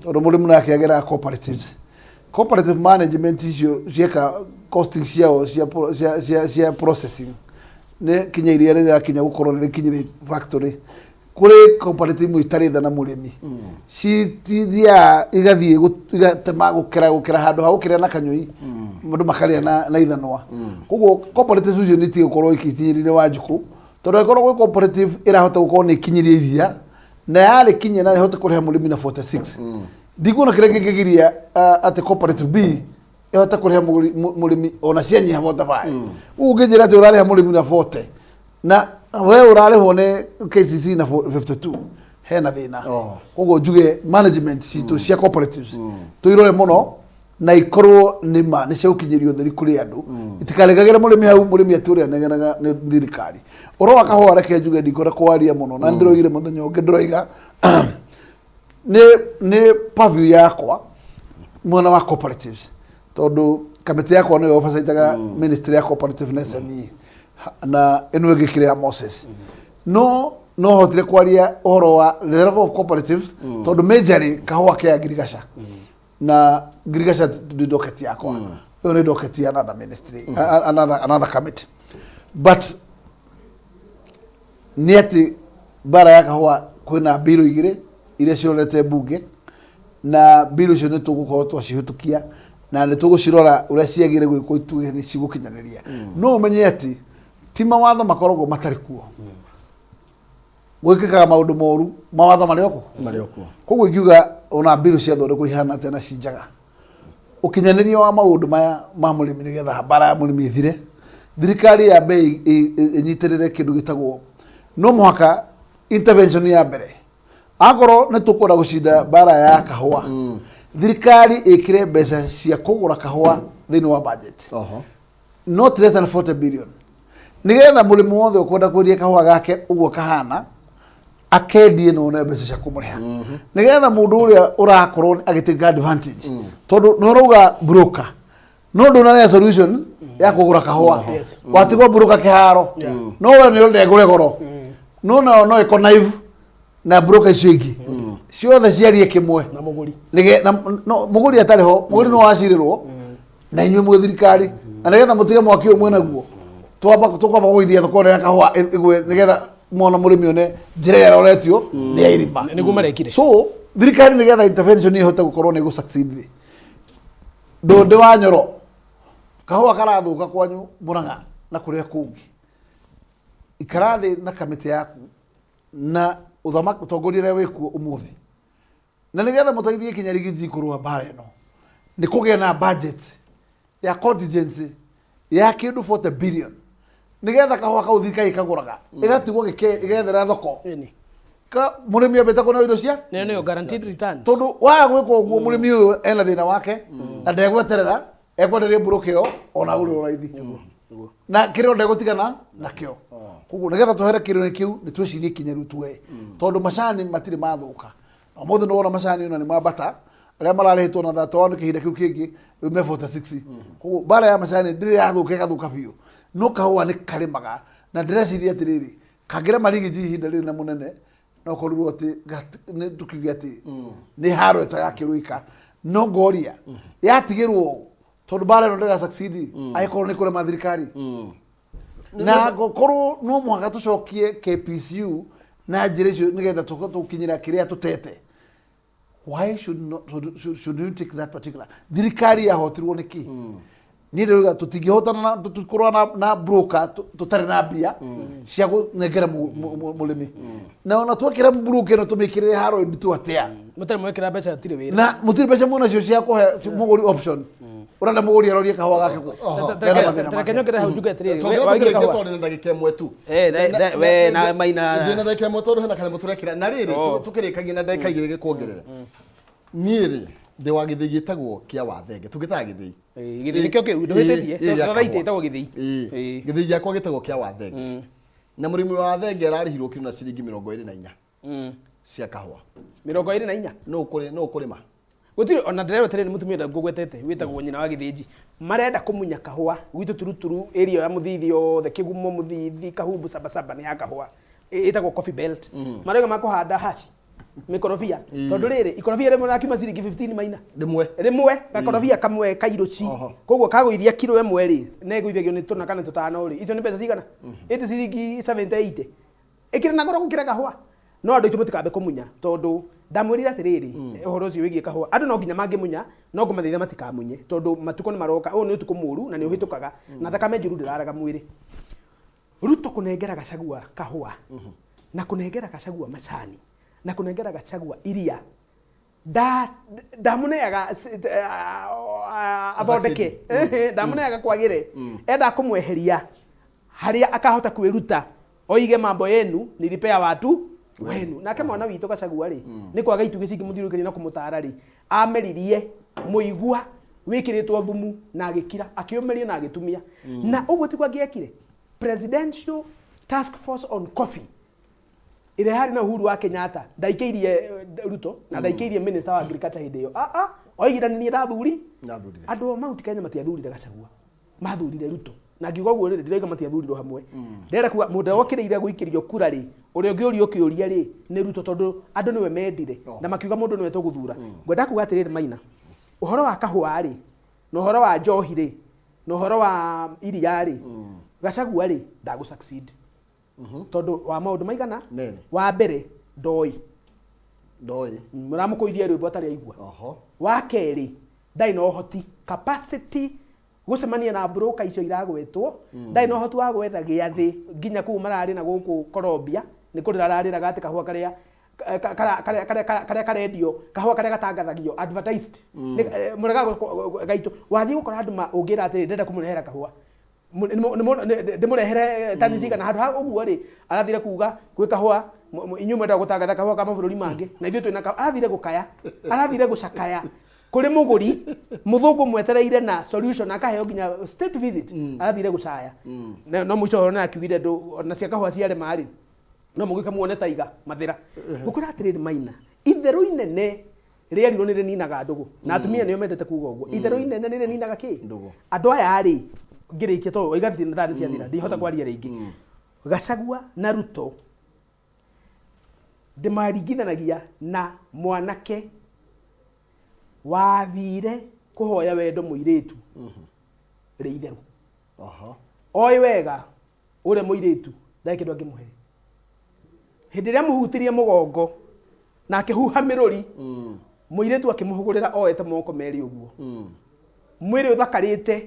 C: tondũ mũrĩmi nake ageraga cooperatives, cooperative management icio cieka costing ciao cia processing nĩ kinya iria rĩrakinya gũkorwo nĩ rĩkinyire factory. Kũrĩ cooperative imwe itarĩ tha na mũrĩmi, citithiaga igathiĩ igatema gũkĩra handũ ha gũkĩrĩa na kanyũi andũ makarĩa na ithanwa. Koguo cooperative icio nĩ itige gũkorwo ikinyĩrĩire Wanjikũ, tondũ angĩkorwo gwĩ cooperative ĩrahota gũkorwo nĩ ĩkinyirie iria na yarĩ kinyia na ĩhote kũrĩha mũrĩmi na 46, ndikuona kĩrĩa kĩngĩgiria atĩ cooperative B ĩhote kũrĩha mũrĩmi ona cianyiha 45. Ũguo ũngĩnjĩra atĩ ũrarĩha mũrĩmi na 40 na we ũrarĩhwo nĩ KCC na 52, hena thĩna. Koguo njuge management citũ cia cooperatives tũirore mũno na ikorwo nĩ ma nĩ cia gũkinyĩria ũtheri kũrĩ andũ, itikaregagĩre mũrĩmi hau mũrĩmi atĩ ũrĩa anegenaga nĩ thirikari. Ũhoro wa kahũa, reke njuge ndikwenda kwaria mũno na ndĩroigire mũthenya ũngĩ, ndĩroiga nĩ purview yakwa mwena wa cooperatives, tondũ kamĩtĩ yakwa nĩyo oversightaga ministry ya cooperative na SME, na ĩno ĩngĩ kĩrĩa ya Moses, no hotire kwaria ũhoro wa the level of cooperatives, tondũ majorly kahũa ke ngirigaca na ngirigaca ndi docket yakwa, ĩyo nĩ docket ya another ministry, another committee. But nĩ atĩ mbara ya kahũa kwĩna mbirũ igĩrĩ iria cirorete mbunge, na mbirũ icio nĩ tũgũkorwo twacihĩtũkia na nĩ tũgũcirora ũrĩa ciagĩrĩire gwĩkwo ituge nĩ cigũkinyanĩria. No ũmenye atĩ ti mawatho makoragwo matarĩ kuo, gwĩkĩkaga maũndũ moru mawatho marĩ okuo.
A: Marĩ okuo.
C: Koguo ingiuga ona mbirũ ciathondekwo ihana atĩa na ci njega, ũkinyanĩria wa maũndũ maya ma mũrĩmi, nĩgetha mbara ya mũrĩmi ĩthire, thirikari yambe ĩnyitĩrĩre kĩndũ gĩtagwo no mũhaka intervention ya mbere. Akorwo nĩ tũkwenda gũcinda mbara ya kahũa, thirikari ĩkĩre mbeca cia kũgũra kahũa thĩinĩ wa budget, not less than 40 billion, nĩgetha mũrĩmi wothe ũkwenda kwendia kahũa gake ũguo kahana akendie na one mbeca cia kũmũrĩha, nĩgetha mũndũ ũrĩa ũrakorwo agĩtake advantage, tondũ nĩ ũrauga broker no ndũnarĩa solution ya kũgũra kahũa. Watigwo broker kĩharo, no we nĩ ũndengũre goro, no nao no ĩkonaive na broker icio ingĩ ciothe ciarie kĩmwe.
B: Na mũgũri.
C: Na no mũgũri atarĩ ho, mũgũri no wacirĩrwo na inyuĩ mwĩ thirikari, na nĩgetha mũtige mwaki ũyũ mwĩ naguo, twamba tũkwamba kũgũithia thoko ĩno ya kahũa ĩgwe, nĩgetha mwana mũrĩmi one njĩra ĩrĩa aroretio nĩ ya irima.
B: Nĩguo marekire.
C: So thirikari, nĩgetha intervention ĩhote gũkorwo nĩ ĩgũ succeed rĩ, ndũndĩ wa Nyoro, kahũa karathũka kwanyu Mũrang'a na kũrĩa kũngĩ, ikara thĩ na kamĩtĩ yaku na ũthamaki ũtongoria ũrĩa wĩkuo ũmũthĩ, na nĩgetha mũteithie kinya Rigiji kũrũa mbara ĩno, nĩ kũgĩa na budget ya contingency ya kĩndũ 40 billion, nĩgetha kahũa kau thirikari ĩkagũraga ĩgatigwo ĩgethera thoko. Ka mũrĩmi ambĩte kũneo indo cia
B: Nĩyo guaranteed returns.
C: Tondũ waga gwĩka ũguo, mũrĩmi ũyũ ena thĩna wake na ndegweterera. Ekwenderia broker ĩyo ona agũrĩrwo raithi. Na kĩrĩro ndegũtigana nakĩo. Koguo nĩgetha twehere kĩrĩro kĩu nĩ twĩcirie ikinya rĩu tuoe. Tondũ macani matirĩ mathũka. Na ũmũthĩ nĩ wona macani ona nĩ mambata arĩa mararĩhĩtwo na 31 kĩhinda kĩu kĩngĩ rĩu me 46. Koguo mbara ya macani ndĩrĩ yathũka ĩgathũka biũ. No kahũa nĩ karĩmaga na ndĩreciria atĩrĩrĩ kangĩrema rigiji ihinda rĩrĩ na mũnene no korirwo atĩ nĩ tũkiuge atĩ nĩ haro ĩtagakĩrũĩka no ngoria yatigĩrwo tondũ mbara ĩno ndĩga succeed angĩkorwo nĩ kũrema thirikari na ngũkorwo no mũhaka tũcokie KPCU na njĩra icio nĩgetha tũkinyĩra kĩrĩa tũtete. Why should not should, should, should you take that particular thirikari yahotirwo nĩ kĩ? Niĩ ndĩrauga tũtingĩhotana na tũkũrũa na broker tũtarĩ na mbia cia kũnengera mũrĩmi na ona twekĩra broker ĩno tũmĩkĩrĩre haro nditũ atĩa?
B: Mũtarĩ mwekĩra mbeca hatirĩ wĩra.
C: Na mũtirĩ mbeca mwena cio cia kũhe mũgũri option. Ũrenda mũgũri arorie kahũa gake kũ? Ndena mathĩna
B: Reke
C: make.
B: nyongere hau njuge atĩrĩrĩ,
A: Tondũ
B: waigie
A: tũkĩrĩkia
B: kahũa.
A: tondũ na ndagĩka ĩmwe tu.
B: Eh, we na Maina.
A: Ndĩ na ndagĩka ĩmwe tondũ hena kanyamũ tũrekĩra. Na rĩrĩ, tũkĩrĩkagia na ndagĩka igĩrĩ gĩkuongerere. Niĩ rĩ, ndĩ wa gĩthĩi gĩtagwo kĩa Wathenge. Tũgĩtaga gĩthĩi.
B: Eh, gĩthĩi nĩkĩo kĩu, ndũhĩtĩtie.
A: Ĩĩ, gĩa
B: Thothaitĩ
A: kahũa.
B: ĩtagwo gĩthĩi.
A: Ĩĩ.
B: Ĩĩ.
A: Gĩthĩi gĩakwa gĩtagwo kĩa Wathenge. Na mũrĩmi wa Wathenge ararĩhirwo kiro na ciringi 24 cia kahũa.
B: 24?
A: Nũ ũkũrĩma?
B: Gũtirĩ ona ndĩrerwo atĩrĩrĩ nĩ mũtumia ũrĩa ngũgwetete wĩtagwo nyina wa gĩthĩnji. Marenda kũmunya kahũa gwitũ Turuturu area ya Mũthithi yothe, Kĩgumo, Mũthithi, Kahumbu, Sabasaba nĩ ya kahũa. Ĩtagwo coffee belt. Marauga makũhanda haci mĩkorobia. Tondũ rĩrĩ ikorobia rĩmwe rakiuma ciringi 15 maina.
A: Rĩmwe.
B: Rĩmwe gakorobia kamwe kairũ ci. Koguo kagũithia kiro ĩmwe rĩ, na ĩgũithagio nĩ tũna kana tũtano rĩ, icio nĩ mbeca cigana? Ĩti ciringi 70 80. Ĩkĩrĩ na goro gũkĩra kahũa. No andũ aitũ mũtikambe kũmunya tondũ ndamwĩrire atĩrĩrĩ ũhoro ũcio wĩgiĩ kahũa andũ no nginya mangĩmunya no ngũmathaitha matikamunye tondũ matukũ nĩ maroka. Ũyũ nĩ ũtukũ mũru na nĩ ũhĩtũkaga na thakame njũru ndĩraraga mwĩrĩ. Ruto kũnengera Gachagua kahũa na kũnengera Gachagua macani na kũnengera Gachagua iria ndamũneaga athondeke ndamũneaga kwagĩre enda kũmweheria harĩa akahota kwĩruta oige mambo yenu nilipea watu wenu. Nake mwana witũ Gachagua rĩ nĩ kwaga itugĩ cingĩmũthiũrũrũkĩria na kũmũtara rĩ ameririe mũigua wĩkĩrĩtwo thumu na agĩkira akĩũmeria na agĩtumia. Na ũguo tiguo angĩekire. Presidential Task Force on Coffee ĩrĩa yarĩ na Uhuru wa Kenyatta ndaikĩirie Ruto na ndaikĩirie minister wa agriculture hĩndĩ ĩyo. Ah ah, oigire nĩ niĩ ndathuri.
A: Ndathurire.
B: Andũ a Mount Kenya matiathurire Gachagua, mathurire Ruto. Na ngiuga ũguo rĩrĩ ndirauga matiathurirwo hamwe. Ndĩrenda kuga mũndũ ũrĩa wokĩrĩire gũikĩrio kura rĩ, ũrĩa ũngĩũrio kĩũria rĩ nĩ Ruto tondũ andũ nĩwe mendire na makiuga mũndũ nĩwe tũgũthura. Ngwenda kuga atĩrĩrĩ Maina, ũhoro wa kahũa rĩ na ũhoro wa njohi rĩ na ũhoro wa iria rĩ, Gachagua rĩ ndagũ succeed tondũ wa maũndũ maigana.
A: Nene.
B: Wa mbere ndoĩ.
A: Ndoĩ.
B: Mũramũkũithia rwĩmbo atarĩ aigua. Wa kerĩ ndarĩ na ũhoti capacity gũcemania na broker icio iragwetwo. Ndarĩ na ũhoti wa gwetha gĩathĩ nginya kũu mararĩ na gũkũ Colombia nĩ kũrĩra ararĩraga atĩ kahũa karĩa karĩa karendio kahũa karĩa gatangathagio advertised. Nĩ mũregaga gaitũ wathiĩ gũkora andũ ũngĩra atĩrĩ ndĩrenda kũmũrehera kahũa ndĩmũrehere tani cigana handũ ha ũguo rĩ arathire kuga gwĩ kahũa inyuĩ mwendaga gũtangatha kahũa ka mabũrũri mangĩ na ithuĩ twĩna kahũa. Arathire gũkaya arathire gũcakaya kũrĩ mũgũri mũthũngũ mwetereire na solution akaheo nginya state visit. Arathire gũcaya. No mũico ũhoro nĩ akiugire andũ ona cia kahũa ciarema rĩ no mũgĩũke muone taiga mathĩra. Ngũkwĩra atĩrĩrĩ Maina, itherũ inene rĩerirwo nĩ rĩninaga ndũgũ na atumia nĩo mendete kuga ũguo. Itherũ inene nĩ rĩninaga kĩ?
A: Ndũgũ.
B: Andũ aya rĩ ngĩrĩkia tondũ waiga atĩ thaa nĩ ciathira ndihota kwaria rĩngĩ. Gachagua na Ruto ndĩmaringithanagia na mwanake wathire kũhoya wendo mũirĩtu rĩ itherũ. Oĩ wega ũrĩa mũirĩtu ndarĩ kĩndũ angĩmũhe. Hĩndĩ ĩrĩa amũhutirie mũgongo na akĩhuha mĩrũri mũirĩtu akĩmũhũgũrĩra oete moko merĩ ũguo mwĩrĩ ũthakarĩte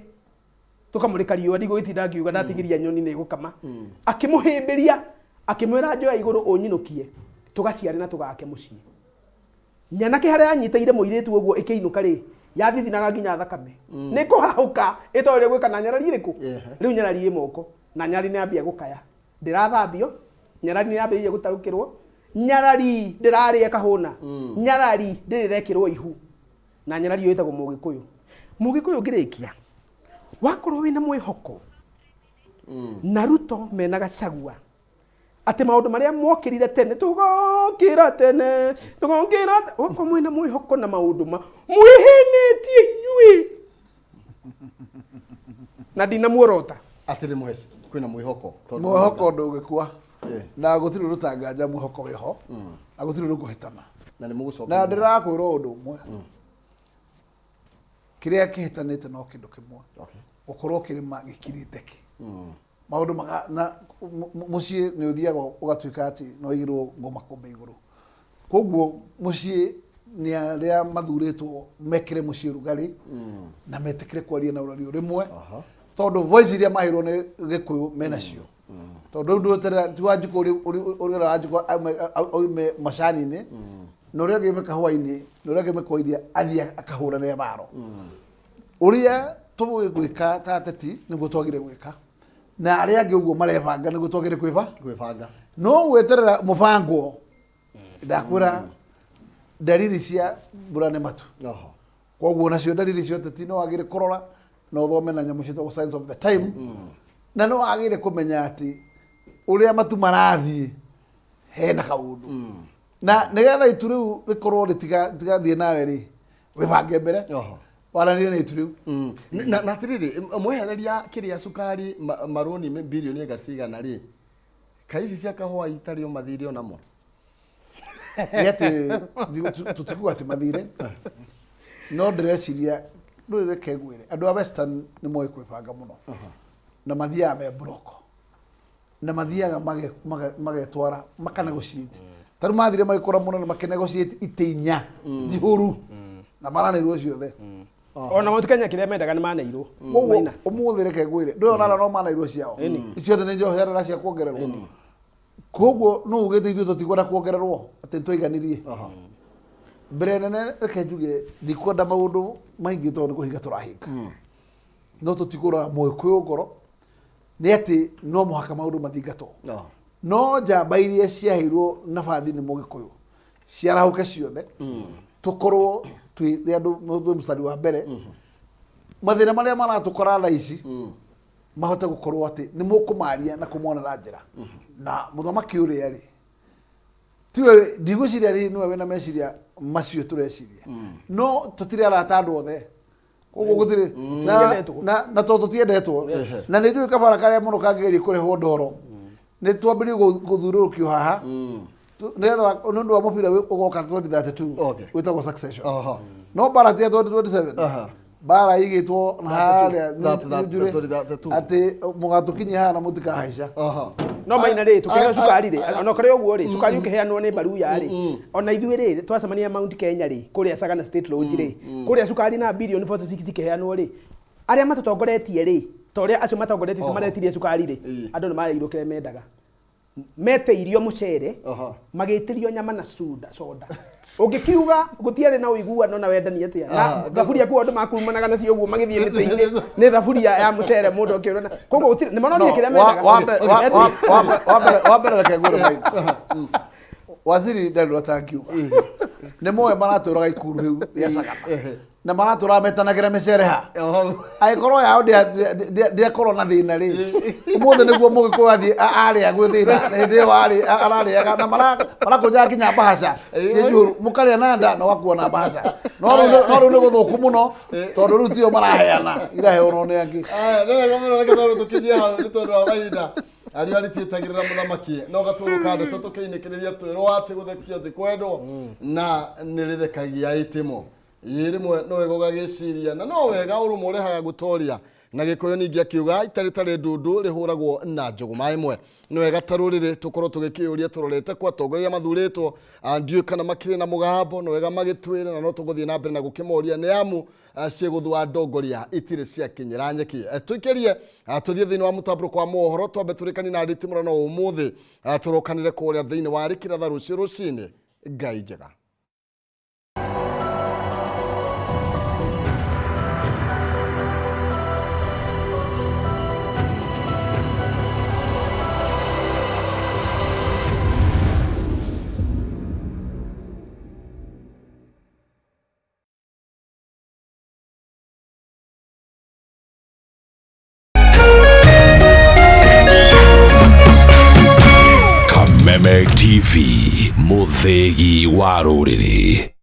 B: tũkamũrĩka riũa ndigũgĩtinda ngiuga ndatigĩria nyoni nĩ gũkama. Akĩmũhĩmbĩria akĩmwĩra njoya igũrũ ũnyinũkie tũgaciare na tũgake mũciĩ. Nyanake harĩa yanyitĩire mũirĩtu ũguo ĩkĩinũka rĩ yathithinaga nginya thakame nĩ kũhahũka ĩtoĩ ũrĩa gwĩka na nyarari ĩrĩkũ. Rĩu nyarari ĩ moko na nyarari nĩ yambia gũkaya ndĩrathambio nyarari nĩ yambĩrĩirie gũtarũkĩrwo nyarari ndĩrarĩa kahũna nyarari ndĩrĩ ĩrekĩrwo ihu na nyarari ĩyo ĩtagwo mũgĩkũyũ. Mũgĩkũyũ ngĩrĩkia Wakorwo wĩna mwĩhoko na Ruto mena Gachagua atĩ maũndũ marĩa mokĩrire tene tũgokĩra tene tũgokĩra wakorwo mwĩna mwĩhoko na maũndũ ma mwĩhĩnĩtie inyuĩ na ndinamuorota.
A: Atĩrĩ mũheci kwĩna mwĩhoko tondũ-
C: Mwĩhoko ndũngĩkua.
A: Eh.
C: Na gũtirĩ ũndũ ũtanganja mwĩhoko wĩho na gũtirĩ ũndũ ũkũhĩtana.
A: Na nĩ mũgũcoka.
C: Na ndĩrakwĩra ũndũ ũmwe, kĩrĩa kĩhĩtanĩte no kĩndũ kĩmwe, gũkorwo kĩrĩma gĩkirĩte kĩ maũndũ maka na mũciĩ nĩ ũthiaga ũgatuĩka atĩ no igĩrwo ngoma kũmbe igũrũ. Koguo mũciĩ nĩ arĩa mathurĩtwo mekĩre mũciĩ rugarĩ na metĩkĩre kwaria na ũrario rĩmwe, tondũ voice iria maheirwo nĩ Gĩkũyũ menacio, tondũ rĩu ndweterera ti Wanjikũ ũrĩa Wanjikũ aume macani-inĩ na ũrĩa ũngĩ aume kahũa-inĩ na ũrĩa ũngĩ aume kwa iria athiĩ akahũrane mbaro. Ũrĩa tũĩ gwĩka ta ateti nĩguo twagire gwĩka na arĩa angĩ ũguo marebanga nĩguo twagire kwĩba
A: Gwĩbanga.
C: No gweterera mũbango, ndakwĩra dalili cia mbura nĩ matu. Koguo nacio dalili cia ũteti no wagĩrĩire kũrora na ũthome na nyamũ ciĩtagwo signs of the time, na no wagĩrĩire kũmenya atĩ ũrĩa matu marathiĩ hena kaũndũ, na nĩgetha itu rĩu rĩkorwo rĩtigathiĩ nawe rĩ, wĩbange mbere, waranĩrie na itu rĩu.
A: Na atĩrĩrĩ, mwehereria kĩrĩa cukari marũni bilioni anga cigana rĩ, kai ici cia kahũa itarĩ o mathirĩ onamo?
C: Nĩ atĩ tũtikuga atĩ mathire, no ndĩreciria rũrĩ, reke ngwĩre, andũ a Western nĩ moĩ kwĩbanga mũno na mathiaga me block na mathiaga magetwara makanegotiate. Ta rĩu mathire magĩkũra mũno na makĩnegotiate itĩ 4 njihũru na maranĩirwo ciothe.
B: Ona Mount Kenya kĩrĩa mendaga nĩ maneirwo.
C: Koguo
B: Maina.
C: ũmũthĩ reke ngwĩre, ndũĩ ona no manairwo ciao ciothe nĩ njoherera cia kuongererwo. Koguo no ugĩte ithuĩ tũtikwenda kuongererwo atĩ nĩtwaiganirie mbere nene. Reke njuge ndikwenda maũndũ maingĩ tondũ nĩ kũhinga tũrahinga, no tũtikũraga mũgĩkũyũ ngoro nĩ atĩ no mũhaka maũndũ mathingatwo, no njamba iria ciaheirwo nabathi nĩ mũgĩkũyũ ciarahũke ciothe, tũkorwo twĩ andũ twĩ mũstari wa mbere. Mathĩna marĩa maratũkora thaa ici mahote gũkorwo atĩ nĩ mũkũmaria na kũmonera njĩra. Na mũthamaki ũrĩa rĩ, tiwe ndigwĩciria rĩ nĩwe wĩna meciria macio tũreciria, no tũtirĩ arata andũ othe, koguo gũtirĩ
B: Tũtiendetwo.
C: na tondũ tũtiendetwo na nĩ njũĩ kabara karĩa mũno kangĩgeria kũrehwo ndoro nĩ twambĩrĩrie gũthurũrũkio haha nĩgetha nĩ ũndũ wa mũbira ũgoka 2032 wĩtagwo succession, no mbara ti ya 2027, mbara igĩtwo na harĩa Njũrĩ,
A: 2032.
C: Atĩ mũgatũkinyia haha na mũtikahaica.
B: No maina rĩ, tũkĩheo cukari rĩ, ona kũrĩ ũguo rĩ, cukari ũkĩheanwo nĩ Baruya rĩ, ona ithuĩ rĩ, twacemania Mount Kenya rĩ, kũrĩa Sagana State Lodge rĩ, kũrĩa cukari na bilioni 46 cikĩheanwo rĩ, arĩa matũtongoretie rĩ, ta ũrĩa acio matongoretie acio maretirie cukari rĩ, andũ nĩ mareirwo kĩrĩa mendaga, metĩirio mũcere, magĩtĩrio nyama na soda. Ũngĩkiuga gũtiarĩ na ũiguano na wendani atĩa na thaburia kuo andũ makurumanaga nacio ũguo magĩthiĩ mĩtĩ-inĩ nĩ thaburia ya mũcere mũndũ akĩũrana. Koguo gũtirĩ nĩ mononire kĩrĩa mendaga.
C: Wa mbere reke ngwĩre maitho waziri ndarĩ ũrĩa atangiuga nĩ moĩ maratũraga ikuru rĩu rĩa Sagana na maratũraga metanagĩra mĩcere ha angĩkorwo yao ndĩakorwo na thĩna rĩ, ũmũthĩ nĩguo mũgĩkũyũ athiĩ arĩa gwĩ thĩna. Hĩndĩ ĩyo ararĩaga na marakũnjaga nginya mbahaca ciĩ njũru, mũkarĩa na nda na ũgakuo na mbahaca, no rĩu nĩ gũthũku mũno tondũ rĩu tio maraheana, iraheanwo nĩ angĩ.
A: Aya, nĩ wega mũno, reke twambe tũkinyie hau nĩ tondũ wa mahinda. Ariũ arĩtiĩtagĩrĩra mũthamaki no gatũrũ ka ndeto tũkĩinĩkĩrĩria twĩrwo atĩ gũthekio ti kwendwo na nĩ rĩthekagia ĩtĩmo ĩ rĩmwe no wega ũgagĩciria na no wega ũrũmwe ũrehaga gũtoria na Gĩkũyũ. Ningĩ akiuga itarĩ tarĩ ndundu rĩhũragwo na njũgũma ĩmwe. Nĩ wega ta rũrĩrĩ tũkorwo tũgĩkĩyũria tũrorete kwa atongoria mathurĩtwo. Ndiũĩ kana makĩrĩ na mũgambo, nĩ wega magĩtwĩre na no tũgũthiĩ na mbere na gũkĩmoria nĩ amu ciĩgũthua ndongoria itirĩ ciakinyĩra nyeki. Tũikĩrie, tũthiĩ thĩinĩ wa mũtambũrũko wa mohoro, twambe tũrĩkanie na nditimũrano ũmũthĩ. Tũrokanĩre kũrĩa thĩinĩ wa rĩkĩratha rũciũ rũcinĩ. Ngai njega.
D: Kameme TV, mũthĩgi wa rũrĩrĩ.